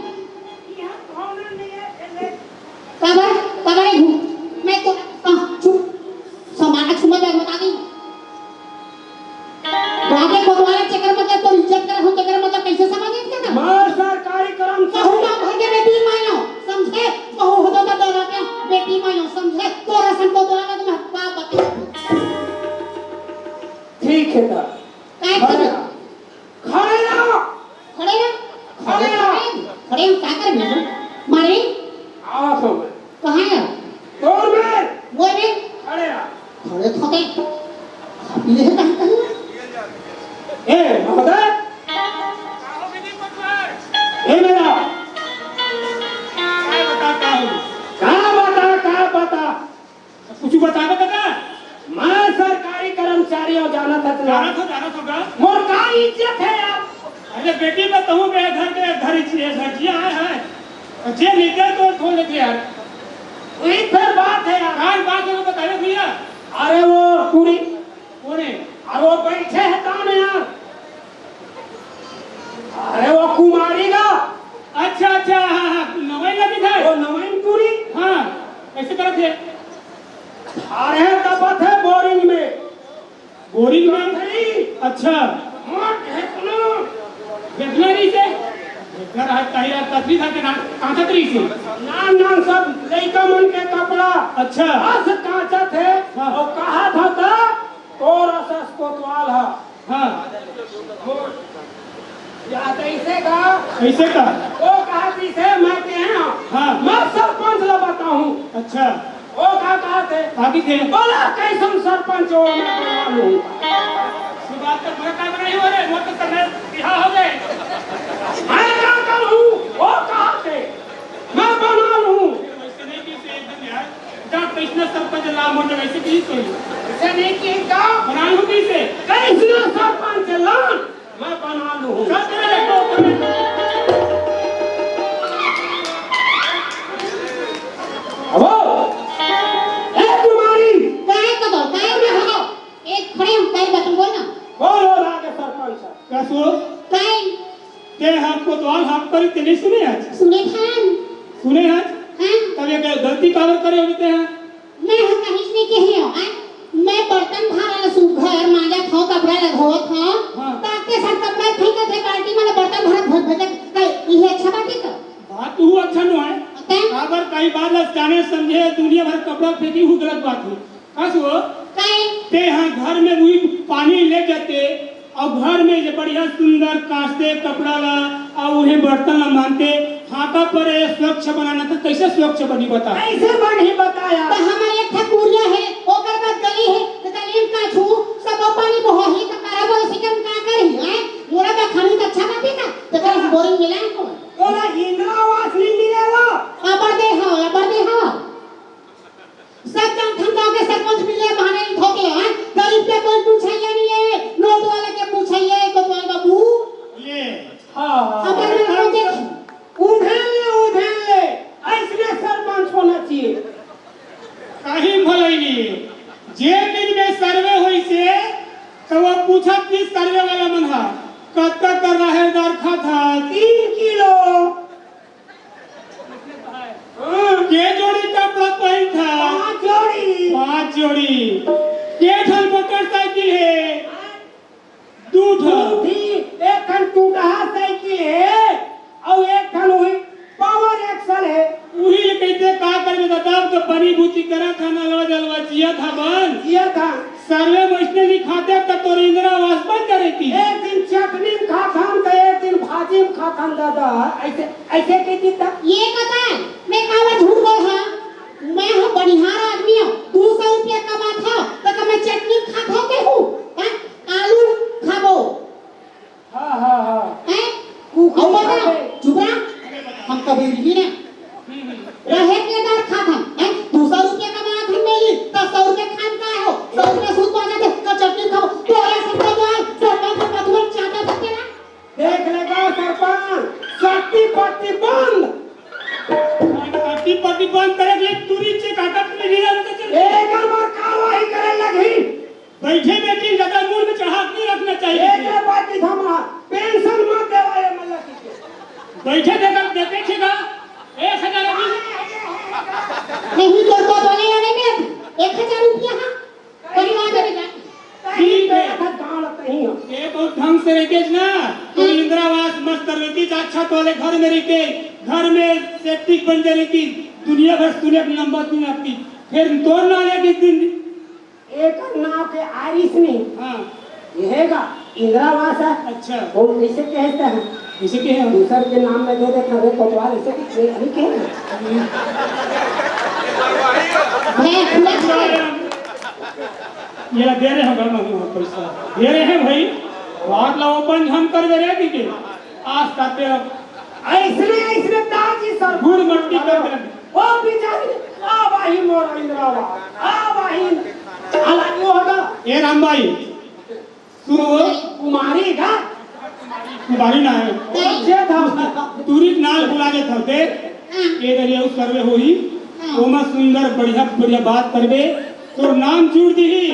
यहाँ भावना नहीं है, ए ले। काबर? कबरे घूम। मैं तो, हाँ, चुप। सामान छुमा दे, बता दी। राजे कोतवाल चक्कर मतलब तो इज्जत कर, हम चक्कर मतलब कैसे समझ नहीं कर? मैं सरकारी कर्मचारी। कहूँ ना घर के बेटी मायो, समझे? कहूँ हो तो डरा के बेटी मायो, समझे? तोरा सन कोतवाल तो मैं बाप बता। ठीक है दा। काय खड़े कर? रहो। खड़े रहो। खड़े रहो। खड़े रहो। खड़े रहो, क्या कर रहे हो? मारे? आवा तो मैं। कहाँ है? दौड़ में। वो में। खड़े रहो। खड़े खड़े। ये कहाँ कहाँ? ए, महोदय। ए मेरा। का बता, का बता? कुछ बतावे का? मैं सरकारी कर्मचारी हूँ, जानत हस ना। जानत हो, जानत हो का? मोर का इज्जत है यार? अरे बेटी, बताऊँ, मैं घर के घर ही, घर जिया है, है। और जे निकल तो खोल लेते यार। वही फिर बात है यार। काय बात है, वो बतावे भैया। अरे वो पूरी कौन है? अरे वो बैठे है कौन है यार? अरे वो कुमारी ना। अच्छा, अच्छा, हाँ, हाँ, नवाई लगी था। वो नवाईनपुरी। हाँ, कैसे करत है? अरे दबत है बोरिंग में। बोरिंग में? नहीं। अच्छा। हाँ, ढेकना। ढेकना रही से? ढेकना रहा, ताई यार, तकलीफ है कि ना, कहाँ तक रही से? नान, नान सब लइका मन के कपड़ा। अच्छा। बस कांचत है। हाँ। और कहा था, था, तोर अस कोतवाल ह। हाँ। या त अइसे का? अइसे का? ओ कहा कि से मैं के हैं। हाँ। मैं सरपंच ला बताऊँ। अच्छा। ओ का कहा थे? आगे थे। बोला कैसन सरपंच हो मैं बना लूँ। ये बात तो मैं का बनाई हो रे, वो तो समय बिहा हो गए। मैं का करूँ? ओ कहा थे? मैं बना लूँ। वैसे नहीं कि से एकदम यार। जा, कैसना सरपंच ला मोर जगह से की कोई? ऐसे नहीं कि का? बना लूं कैसे? कैसना सरपंच ला, मैं बना लूं। अब ए कुमारी, काय कदो, काय में हो? एक खड़े हम काय बतन बोल ना। बोल हो राज सरपंच। कसो? काय? ते हम कोतवाल हाथ पर ते नहीं सुने आज? सुने थान। सुने आज? हाँ। तब ये गलती काबर करे होते हैं? मैं ह कहीं नहीं कही हूँ, आय? मैं बर्तन धारा ला सुघर मांजत हूँ, कपड़ा ला धोवत हूँ। हाँ। ताकते सब कपड़ा फेंकत है, बाल्टी में बर्तन भरत भर भर, ये अच्छा बात है का? बात तो अच्छा नो है। तैं? काबर कहीं बात ला जाने समझे, दुनिया भर कपड़ा फेंकी, वो गलत बात है। कस वो? काहे? ते हाँ घर में वही पानी ले जाते, अउ घर में जे बढ़िया सुंदर कांचते कपड़ा ला, अउ उहे बर्तन ला मांजते, हाका पर ये स्वच्छ बनाना तो कैसे स्वच्छ बनी बता? कैसे बनी बताया? तो हमारे एक ठकुरिया है, ओकर बाद गली है, तो गली में कांचू, सब पानी बहाही, तो करब ऐसे के हम का करी, हैं? मोरा का खानी तो अच्छा बात है का? तो कल बोरिंग मिला है को? तोला इंदिरा आवास नहीं मिलेला? अबर दे हो, अबर दे हो। सब जानथन गाँव के सरपंच मिले बहाने ही ठोके हैं। गरीब के कोई पूछइया नहीं है, नोट वाले के पूछइया है, कोतवाल बाबू। ले। हाँ, हाँ। अगर मैं कोई देख उधेल ले, उधेल ले, ऐसने सरपंच होना चाहिए। कहीं भलाई नहीं है। जे दिन में सर्वे होई से, तो वो पूछत कि सर्वे वाला मन हा, "कत्ता कर राहेर दार खात हा?" "तीन किलो।" हाँ। के जोड़ी कपड़ा पहिनथस? पाँच जोड़ी। पाँच जोड़ी। के ठन मोटरसाइकिल हे? दू ठन। दू ठी, एक ठन टूटहा साइकिल हे, अउ एक ठन उही पावर एक्सल हे। उही ले कहिथे का करबे दादा, अब तो बनी बूती करत हन, अलवा जलवा जियत हवन। जियत हन। सर्वे में अइसने लिखाथे त तोर इंदिरा आवास बन जाही। एक दिन चटनी में खाथन त एक दिन भाजी में खाथन दादा, अइसे, अइसे कहि देथे। ये कहिथे, मैं काबर झूठ बोलहूँ? मैं ह बनिहार आदमी हूँ, दू सौ रुपया कमाथों, त का मैं चटनी में खाथों कहूँ? हैं? आलू खाबो। हाँ, हाँ, हाँ। हैं? कुकुर अउ बता, खाबे। चुप रह। हम कभी भी ना। रहे के दार खाथन, हैं? दू सौ रुपया कमाथन मिली, त सौ रुपया खान का हो? सौ रुपया सूद पा जाथे, त चटनी खाओ। तोरे सब को तो है, सरपंच के पदुआ चाटा सकते ना। देख लेगा सरपंच, शक्ति पट्टी बंद। शक्ति पट्टी बंद करे के लिए दूरी से काटा के लिए अंदर चल। एक बार कार्रवाई करे लगी। बैठे बैठे ज्यादा मूड में चढ़ा के नहीं रखना चाहिए। एक बार की धमा, पेंशन मत देवा ये मल्ला की। बैठे देखा, देखे छेगा, एक हजार अभी। नहीं, ना, तो इंदिरा आवास मस्त रहती, अच्छा तोले घर में रहिके, घर में सेप्टिक बन जाए रहती, दुनिया भर सुने नंबर तीन आपकी, फिर तोर ना आने की दिन। एक नाव के आरिस नहीं। हाँ। ये है का? इंदिरा आवास है। अच्छा। वो कैसे कहते हैं? कैसे कहे हैं? दूसर के नाम में दे देता है, कोतवाल ऐसे कुछ नहीं, नहीं कहे हैं। ये दे रहे हैं, हम पैसा दे रहे हैं भाई, बात ला ओपन हम कर दे रहे हैं, ठीक है? आज तक ऐसने, ऐसने ताजी सर गुड़ मटकी कर दे। ओ बिचारी, आ बाही मोर इंदिरा आवास, आ बाही। हालांकि वो होगा। ए राम भाई, सुनो वो। कुमारी का? कुमारी ना है। जे था। तुरी नाल बुला देता हूँ, देख। हाँ। ए दरिया उस सर्वे होही। हाँ। ओमा सुंदर बढ़िया बढ़िया बात करबे, तोर नाम जुड़ दिही।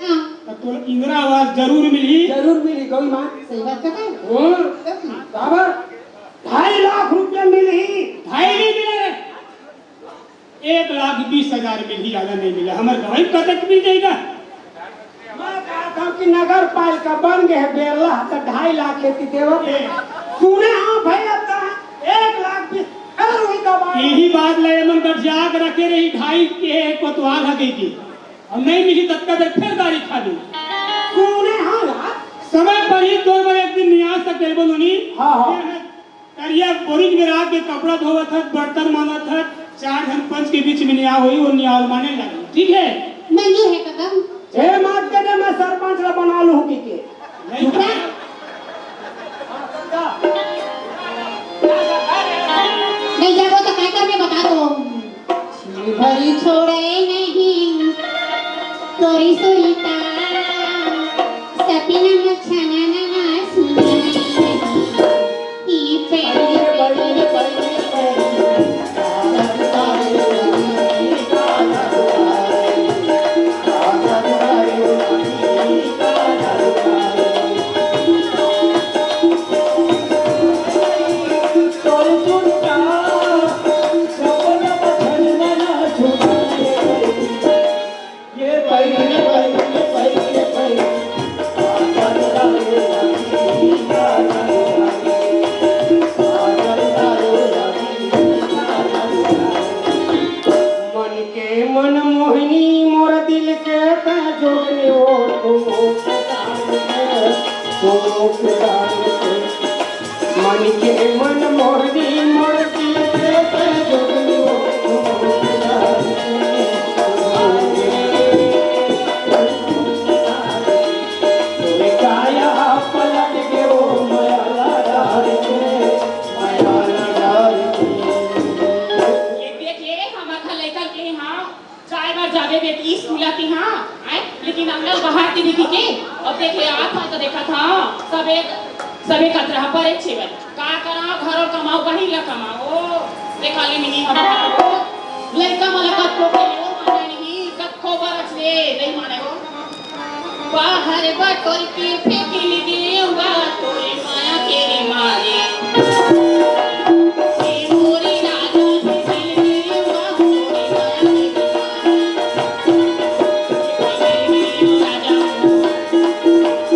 हाँ। तो तोर इंदिरा आवास जरूर मिलही। जरूर मिलही, गौरी माँ। सही बात कहता है। हाँ। बाबा, ढाई लाख रुपया मिलही। ढाई नहीं मिले। एक लाख बीस हजार मिलही, ज्यादा नहीं मिले। हमर गवाही कतक मिल जाएगा? मैं कहता हूँ कि नगर पालिका बन गए हैं, बेरला तो ढाई लाख खेती देवत है। सुने हाँ भैया, तो एक लाख बीस, फिर वही दबा। यही बात ले मन गठिया के रखे रही, ढाई के कोतवाल हगे की। अब नहीं मिली तब तक फिर गाड़ी खा दी। सुने हाँ यार। समय पर ही तो मैं एक दिन नियाज से टेलीफोन होनी। हाँ, हाँ। ये है करिया बोरिंग में रात के कपड़ा धोवत हत, बर्तन मांजत हत, चार झन पंच के बीच में नियाव होई, वो नियाव माने लगे। ठीक है? मंगी है कदम। ए, मात के दे, मैं सरपंच ला बना लूं की के। नहीं। चुप रह। नहीं जाबो तो काय करबे बता तो। भरी छोड़े नहीं तोरी सुरता, सपना मछाना नवा सुनाई। ई पे मन के मन मोहिनी मोर दिल के तैं जोगनी ओ तुम के दान के, तुम के दान के। मन के मन मोहिनी मोर दिल के तैं जोगनी ओ तुम के दान के, तुम के दान के। तोरे काया पलट के ओ मया ला डार के, मया ला डार के। ये देख ले, हमर घर लइका के हाँ, चाय बर जाबे बेटी स्कूल के हाँ, आए, लेकिन अंगल बाहर के देखी के, अब देख ले, आत हाँ तो देखत हाँ, सबे, सबे कचरा परे छेवत। का करा, घर और कमाओ, बहिन ला कमाओ। देखा ले मिनी हमारा हो। लइका मन ला कतको के ओ माने नहीं, कतको बरस ले नहीं माने हो। बाहर बटोर के फेंक ले देवा, तोरे माया के रे मारे। ए मोरे राजा के दिल देवा, तोरे माया के रे मारे। राजा,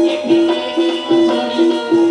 ए फेंक ले देवा, तोरे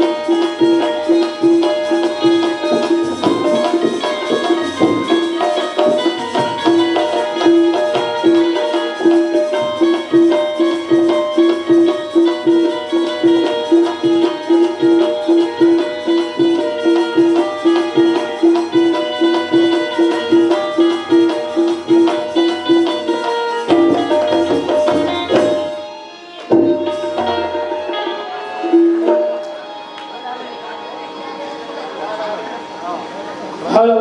हेलो।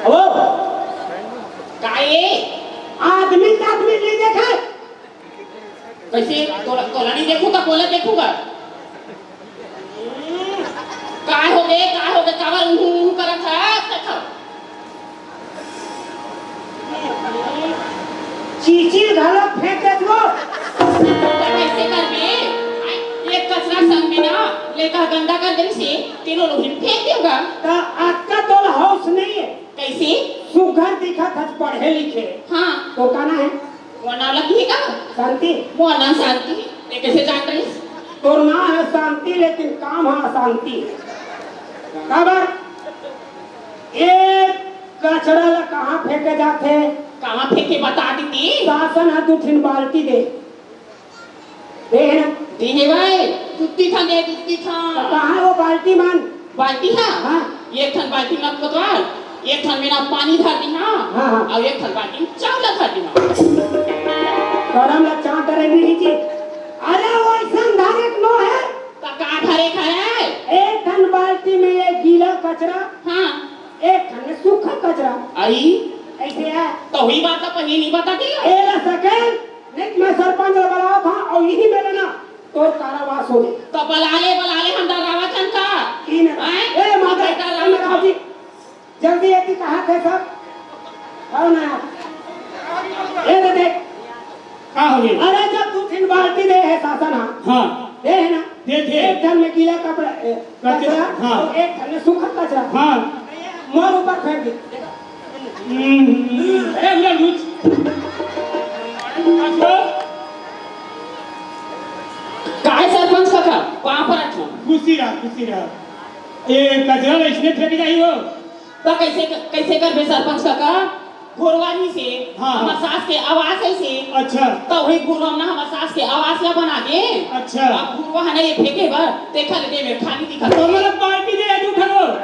हेलो। का ये? आदमी का आदमी नहीं देखे। कैसे? तोला, तोला नहीं देखूंगा, बोला देखूंगा। काय हो गे, काय हो गे, काबर उहू, उहू करत हस? देखो। चीची घलो फेंक देत हो। त कैसे करबे? आय, ये कचरा संग में ना, लेकर गंदा कर देबे से, तीनों लोग ही फेंक देगा। त अतका तोला होश नहीं है। कैसे? सुघर दिखत हस, पढ़े लिखे। हाँ। तो का नाम है? वो नाम लगी है का? शांति। वो नाम शांति। ये कैसे जान रही? तोर नाम हे शांति, लेकिन काम हे अशांति। काबर? ए कचरा ला कहाँ फेंके जाथे? कहाँ फेंके बता दीदी? शासन ह दू ठिन बाल्टी दे। दे हे ना? दे हे भाई, दुत्ती ठन दे, दुत्ती ठन। त कहाँ हे वो बाल्टी मन? बाल्टी हा? हाँ। एक ठन बाल्टी में कोतवाल, एक ठन में ना पानी धर दी हा, हाँ, हाँ। अउ एक ठन बाल्टी में चावल धर दी हा। करम ला चांट रे नहीं जी। अरे वइसन धरे के नो हे। त का धरे के हे? एक ठन बाल्टी में ये गीला कचरा, हाँ। एक ठन में सूखा कचरा। अई? अइसे हे। त वही बात ला पहिली नहीं बता दिया। ए ला सकेल, नहीं त मैं सरपंच ला बलावत हंव अउ इही मेर ना तोर कारावास हो जाही। त बला ले, बला ले, हम डरावत हन का? ई ना। हैं? ए माता, डरावत हन। राव जी, जल्दी एती कहाँ थे सब? आओ ना। ए दे देख। का हो गे? अरे जब दू ठिन बाल्टी दे हे शासन हा। हाँ। दे हे ना? दे थे। एक ठन में गीला कपड़ा, ए, कचरा, कचरा, हाँ। अउ एक ठन में सूखा कचरा। हाँ। मोर ऊपर फेंक दे। हम्म, हम्म, हम्म। ए, उधर घुस। अच्छा। काय सरपंच काका, पाँव परत हंव। खुशी रह, खुशी रह। ए, कचरा ला अइसने फेंके जाही हो? त कइसे, कइसे करबे सरपंच काका? घुरवा रहिसे, हाँ। हमर सास के आवास अइसे। अच्छा। त वही घुरवा में ना हमर सास के आवास ला बना दे। अच्छा। अब घुरवा हे ना ये फेंके बर, तेखर ले दे में खाली दिखत। त मतलब बाल्टी दे दू ठन।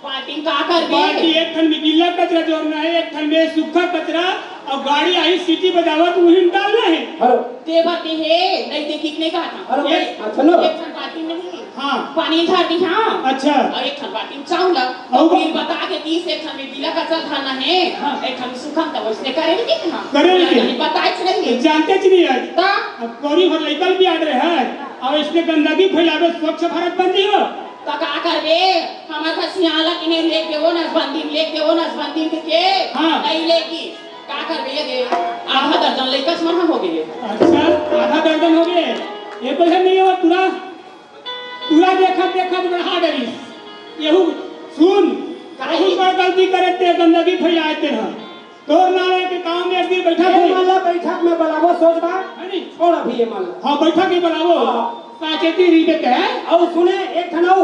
बाल्टी में का करबे? बाल्टी एक ठन में गीला कचरा जोरना हे, एक ठन में सूखा कचरा, अउ गाड़ी आही सीटी बजावत उही में डालना हे। हेलो। दे बर दे हे, नहीं देखी के नहीं कहत हंव। हेलो, ये अच्छा, नो। एक ठन बाल्टी में नहीं। हाँ। पानी धर दी हा। अच्छा। अउ एक ठन बाल्टी में चावल। अउ अउ बा- फिर बता के तीस एक ठन में गीला कचरा धरना हे, हाँ। एक ठन में सूखा, त वइसने करे नहीं देखना। करे नहीं। नहीं बताए नहीं। जानते च नहीं हे। त? अब कोरी भर लइका भी आ रहे हैं, अब इसने गंदगी फैलावे, स्वच्छ भारत बन जाइयो। त का करबे? हमर घर सियाला के ने लेके देवो नसबंदी, लेके देवो नसबंदी के। हाँ। नहीं लेगी। का करबे ये दे? आधा दर्जन लइका मन हम हो गए। अच्छा, आधा दर्जन हो गए। ये कोई नहीं हो, पूरा, पूरा देखत, देखत बढ़ा डरिस। यहू सुन, काहे? बहुत बड़ गलती करे ते, गंदगी फैलाए ते ह। तोर नाम हे कि गांव में एक दिन बैठक ए होई। मन ला बैठक में बलावो, सोच बा। है नी? छोड़ अभी ये मन ला। हाँ, बैठक में बलावो। हाँ। साचेती रीबे ते। अउ सुने, एक ठन अउ,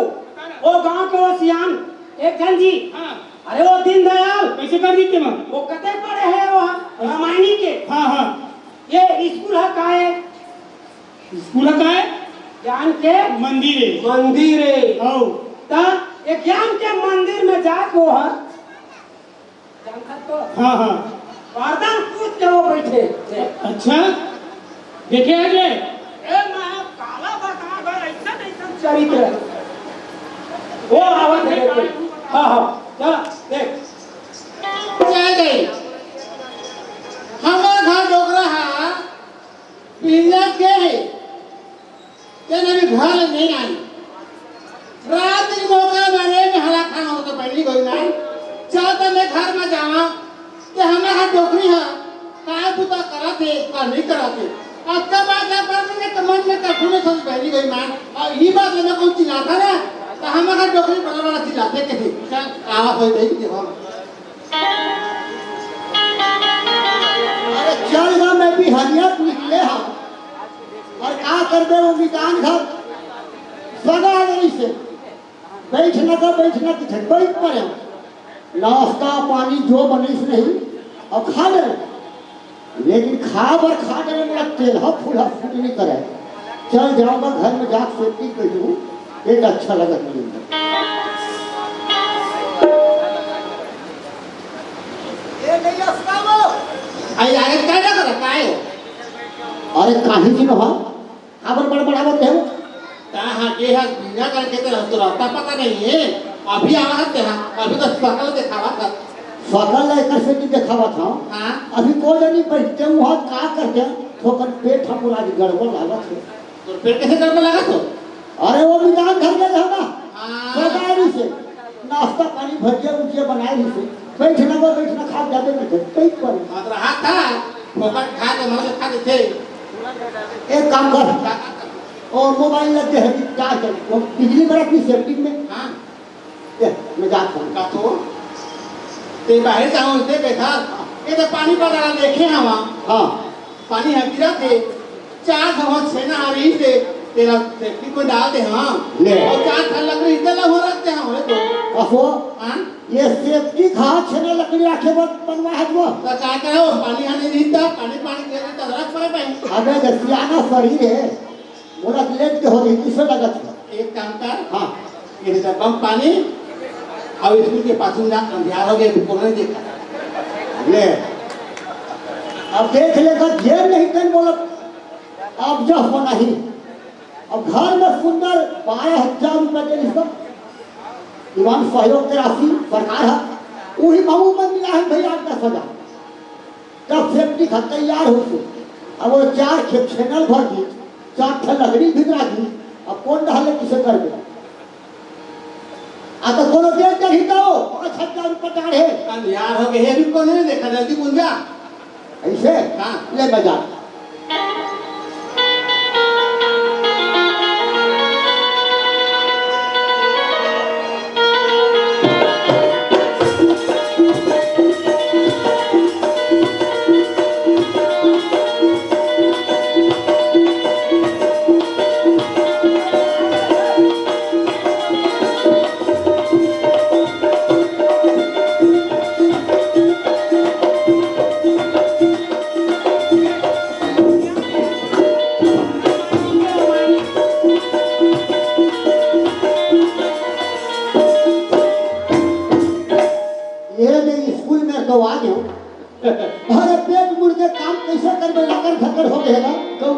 वो गांव के वो सियान, एक झन जी। हाँ। अरे वो दीनदयाल। कइसे कर दी ते मन? वो कते पढ़े हे वो, अच्छा। रामायणी के। हाँ, हाँ। ये स्कूल हे का हे? स्कूल हे का हे? ज्ञान के मंदिर हे। मंदिर हे। हाँ। त ये ज्ञान के मंदिर में जाके वो हे जानथस तो? हाँ, हाँ। गर्दन कूद के वो बइठे। अच्छा, देखे आज? ए, मैं काला बता, अगर अइसन, अइसन चरित्र हे। वो आवत हे, देखे। हाँ, हाँ, चल, देख। चल गई। हमर घर डोकरा हा, बिहनिया गे हे। तेन अभी घर नहीं आई। रात के मौका मारे में हला खाना हो तो पहली गई ना। चल तो मैं घर में जावा। ते हमारा हाथ डोकरी है। का बुता करत हे, का नहीं करत हे। अतका बात ला कर मैंने तो मन में कखू नहीं सोच पहली गई मान। अउ ये बात ला मैं कहूँ चिल्लाता ना, तो हमारा हाथ डोकरी बड़ा बड़ा चिल्लाथे के थे। चल, आवा कोई नहीं देखो। अरे चल ना, मैं बिहनिया निकले हंव। अउ का करबे वो मितान घर? सगा नहीं से। बइठ ना का, बइठ ना, किथे बइठ परे। नाश्ता पानी जो बनिस नहीं, अउ खा ले। लेकिन खा बर खा डरे, मोला तेलहा फूलहा सूट नइ करे। चल जावँव घर में, जाके सेती कहि दूँ, एक अच्छा लगत नहीं। ए, नहीं असकावो। आई, अरे, काय ना करा, काय हो? अरे, काहे जी नोहा? काबर बड़बड़ावत हे? ता हा के हा बिना करके तो, तो रहता पता नहीं है। अभी आवा है ते हा, अभी तो सकल देखावा था। सकल ला एकर सेती देखावत हंव। हाँ। अभी को जनी बइठे हंव, का करके थोकन पेट हमर आज गड़बड़ लागत हे। तोर पेट कइसे गड़बड़ लागत हो? अरे वो मितान घर गए हंव ना। हाँ। सगाई से नाश्ता पानी भजिया उजिया बनाए रहिसे। बइठ ना वो, बइठ ना, खा जाबे नहीं थे, कहीं पर। हाँ, तो रहा था, फोकट खा तो मौज खा देते। एक काम कर। का, का, का? ओ मोबाइल लग गए है, चार्ज कर। वो बिजली बरत नहीं सेटिंग में। हाँ। ए, मैं जात हंव। का तो? ते बाहर जाओ, ते बैठा। ये तो पानी पड़ा देखे हंव। हाँ। पानी ह गिरत हे, चार धवा छेना आ रहिसे, तेला सेफ्टी कोई डाल दे, हाँ। ले। अउ चार ठन लकड़ी इधर ला हो रखते हैं, होए तो। अहो, हाँ? ये सेफ्टी खा छेना लकड़ी राखे बर बनवा है वो। तो का करे हो, पानी आने नहीं था, पानी, पानी के लिए तो रख पड़े भाई। अबे, जसियाना शरीर है, मोला लेट के हो रही, किसे लगत है? एक काम कर। हाँ। ये दे बम पानी, अब स्कूल के पाछू में जा, अंधियार हो गए, कोनो नहीं देखा। ले। अब देख लेकर जेब नहीं तन बोला, अब जा होना ही। अब घर में सुंदर बारह हजार रुपए के रिश्वत, दीवान सहयोग के राशि सरकार है, वही बाबू मन मिला है भैया आठ दस हजार। तब सेफ्टी खा तैयार हो सो। अब वो चार खेप छेनल भर दी, चार ठे लकड़ी भिजरा दी, अब कौन डहले किसे कर दे? आ तो कोनो देख के ही तो पाँच हजार रुपए डाढ़े। अंधियार हो गए, अभी कोनो नहीं देखा, जल्दी बुन जा। ऐसे? हाँ। ले बजा। ये ले स्कूल में तो आ गयो। अरे पेट मुड़ के काम कैसे करबे, लकड़ घकड़ हो गए ना। कहू,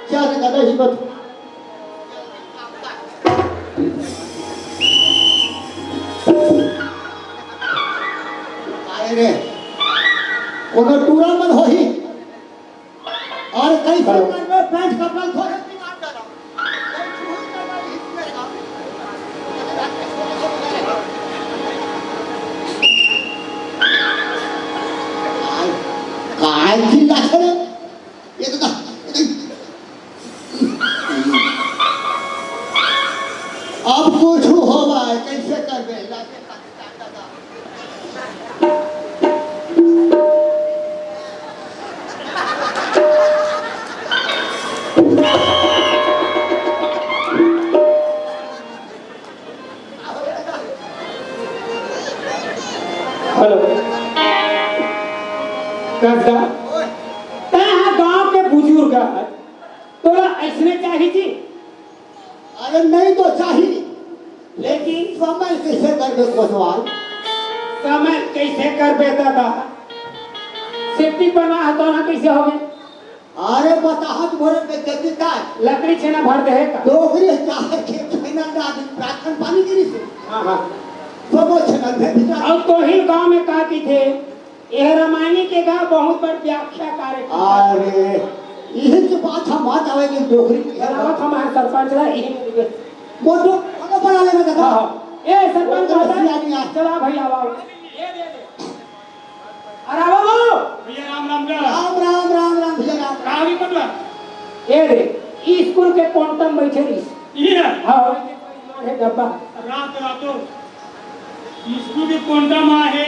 क्या रे दादा, हिम्मत। आए रे, कोनो टूरा मन होही। और कई हेलो। सरकार में पैंट कपड़ा थोड़े दिमाग डाला। काय चिल्ला करे? ये तो, अब कुछ होवा है, कैसे करबे? हेलो। कस गा? तैं हा गांव के बुजुर्ग हस, तोला अइसने चाही जी? अरे नहीं तो चाही, लेकिन समय कैसे करबे कोतवाल? समय कैसे करबे दादा? सेफ्टी बनवा है तो ना कैसे होगे? अरे बताहत भोरे में जल्दी काय? लकड़ी छेना भर दे है का? डोकरी चाहत के छेना डाल दी, प्रार्थन पानी गिरी से। हाँ, हाँ। सबो छेना भेज दिया। अब तो ही गांव में का की थे? एह रामायणी के गा बहुत बड़ व्याख्या करे। अरे, इही के बात हम बात आवे कि डोकरी के बनावत हमारे सरपंच ला, इही में वो तो, वो तो बना लेना दादा। हाँ, हाँ। ए, सरपंच वो तो महोदय, सियानी आ। चला भैया, आओ। ये दे दे। अरे बाबू। भैया राम राम का। राम, राम, राम, राम, भैया राम। कहाँ भी पटवा? ए रे, ई स्कूल के कोंटा में बैठे रहिस। ये? हाँ, ये डब्बा। रात रातो। स्कूल के कोंटा में आहे,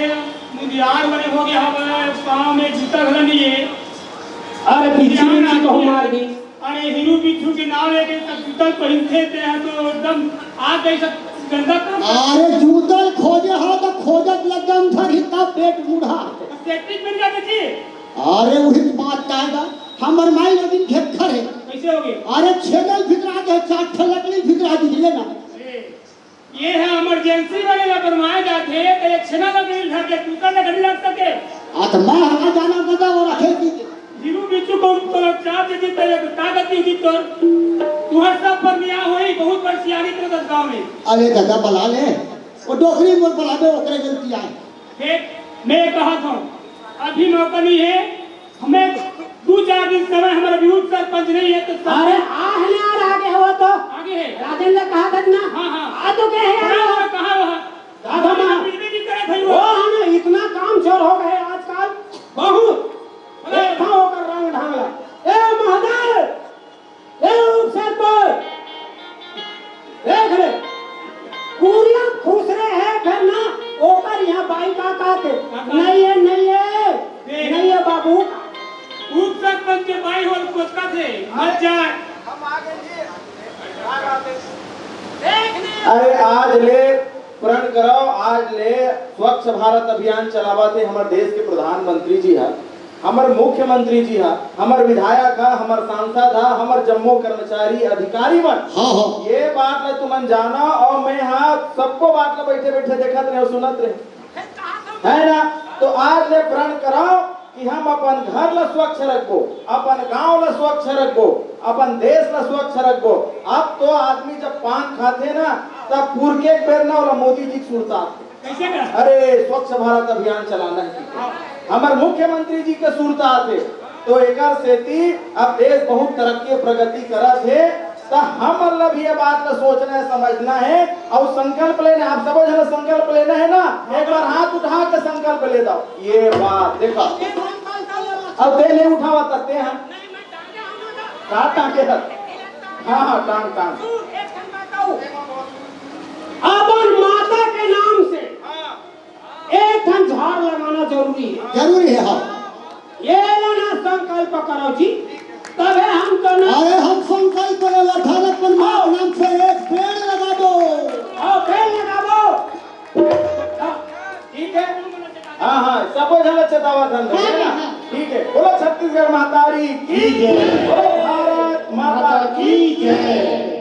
मुंदियार बने हो गया हवे, पाँव में जूता घला नहीं है। अरे, बिच्छू, ध्यान बिच्छू कहूँ रखिए। मार दी। अरे, हीरू बिच्छू के नाम लेके सब जूता पहनते थे हैं, तो एकदम आ गई सब गंदा काम। अरे, जूता खोजे हो तो खोजत लग गम था, हिता पेट मुढ़ा। अब सेटिंग बन जाते जी। अरे, वही तो बात का है, हमर माई लोगिन घेर खड़े। कैसे हो गए? अरे, छेदल भितरा दे, चार ठे लकड़ी भितरा दीजिए ना। अरे, ये है इमरजेंसी वाले ला बनवाए जाते, तो ये छेना लकड़ी धर के कुकर लकड़ी लग सके। आ, तो मैं हवा जाना दादा और रखे की। जीरू बिच्छू को तो चार दे दी, तो ये का गति होती तो तुहर सब पर मियाँ होई, बहुत बड़ सियानी तेरे दस गाँव में। अरे दादा, बला ले, वो डोकरी मोर बला दे, ओकरे गलती आए। देख, मैं कहा था, अभी मौका नहीं है, हमें दो चार दिन समय, हमारा भी उप सरपंच नहीं है तो सब अरे, आह यार, आगे हो तो। आगे है। राजेंद्र कहा था ना? हाँ, हाँ। आ तो गए हैं यार। कहाँ, कहाँ वहाँ? दादा माँ। बिजली की तरह भाई वो वो। हम इतना काम चोर हो गए आजकल, बहुत। अरे। देखा होकर रंग ढांगला। ए महोदय, ए, उप सरपंच, देख ले, कुरिया खुसरे है घर ना, ओकर यहाँ बाई का का थे? का का? नहीं है, नहीं है, देख। नहीं है बाबू। उप सरपंच के बाई होल कोतका थे, मत जाए। हम आ गए जी। अरे आज ले प्रण करव, आज ले स्वच्छ भारत अभियान चलावत हे हमर देश के प्रधानमंत्री जी हा, हमर मुख्यमंत्री जी हा, हमर विधायक हा, हमर सांसद हा, हमर जम्मो कर्मचारी अधिकारी मन। हाँ, हाँ। ये बात ला तुमन जाना, और मैं हा सबको बात ला बैठे बैठे देखत रहे, सुनत रहे, है ना? तो आज ले प्रण करव कि हम अपन घर ला स्वच्छ रखबो, अपन गांव ला स्वच्छ रखबो, अपन देश ला स्वच्छ रखबो। अब तो आदमी जब पान खाथे ना, तब पुरके एक बेर ना ओला मोदी जी के सुरता आथे। कैसे कर? अरे, स्वच्छ भारत अभियान चलाना है। हमर मुख्यमंत्री जी के सुरता आथे। तो एकर सेती अब देश बहुत तरक्की प्रगति करत हे, त हमन ला भी ये बात ला सोचना है, समझना है और संकल्प लेना है। आप सबो झन ला संकल्प लेना है ना, एक बार हाथ उठा के संकल्प ले दो। ये बात देखो, अब दे ले उठावा तक दे, हाँ, का टांगे हत? हाँ, हाँ, टांग, टांग। अपन माता के नाम से एक ठन झाड़ लगाना जरूरी है। जरूरी है, हाँ। ये ला ना संकल्प करो जी, तबे हम तो ना। अरे हम संकल्प ले ला, अपन माँ के नाम से एक पेड़ लगा दो। आओ, पेड़ लगाबो। हाँ, ठीक है। हाँ, हाँ, सबो झन चेतावत हन, है ना? ठीक है, बोलो छत्तीसगढ़ महतारी की जय। बोलो भारत माता की जय।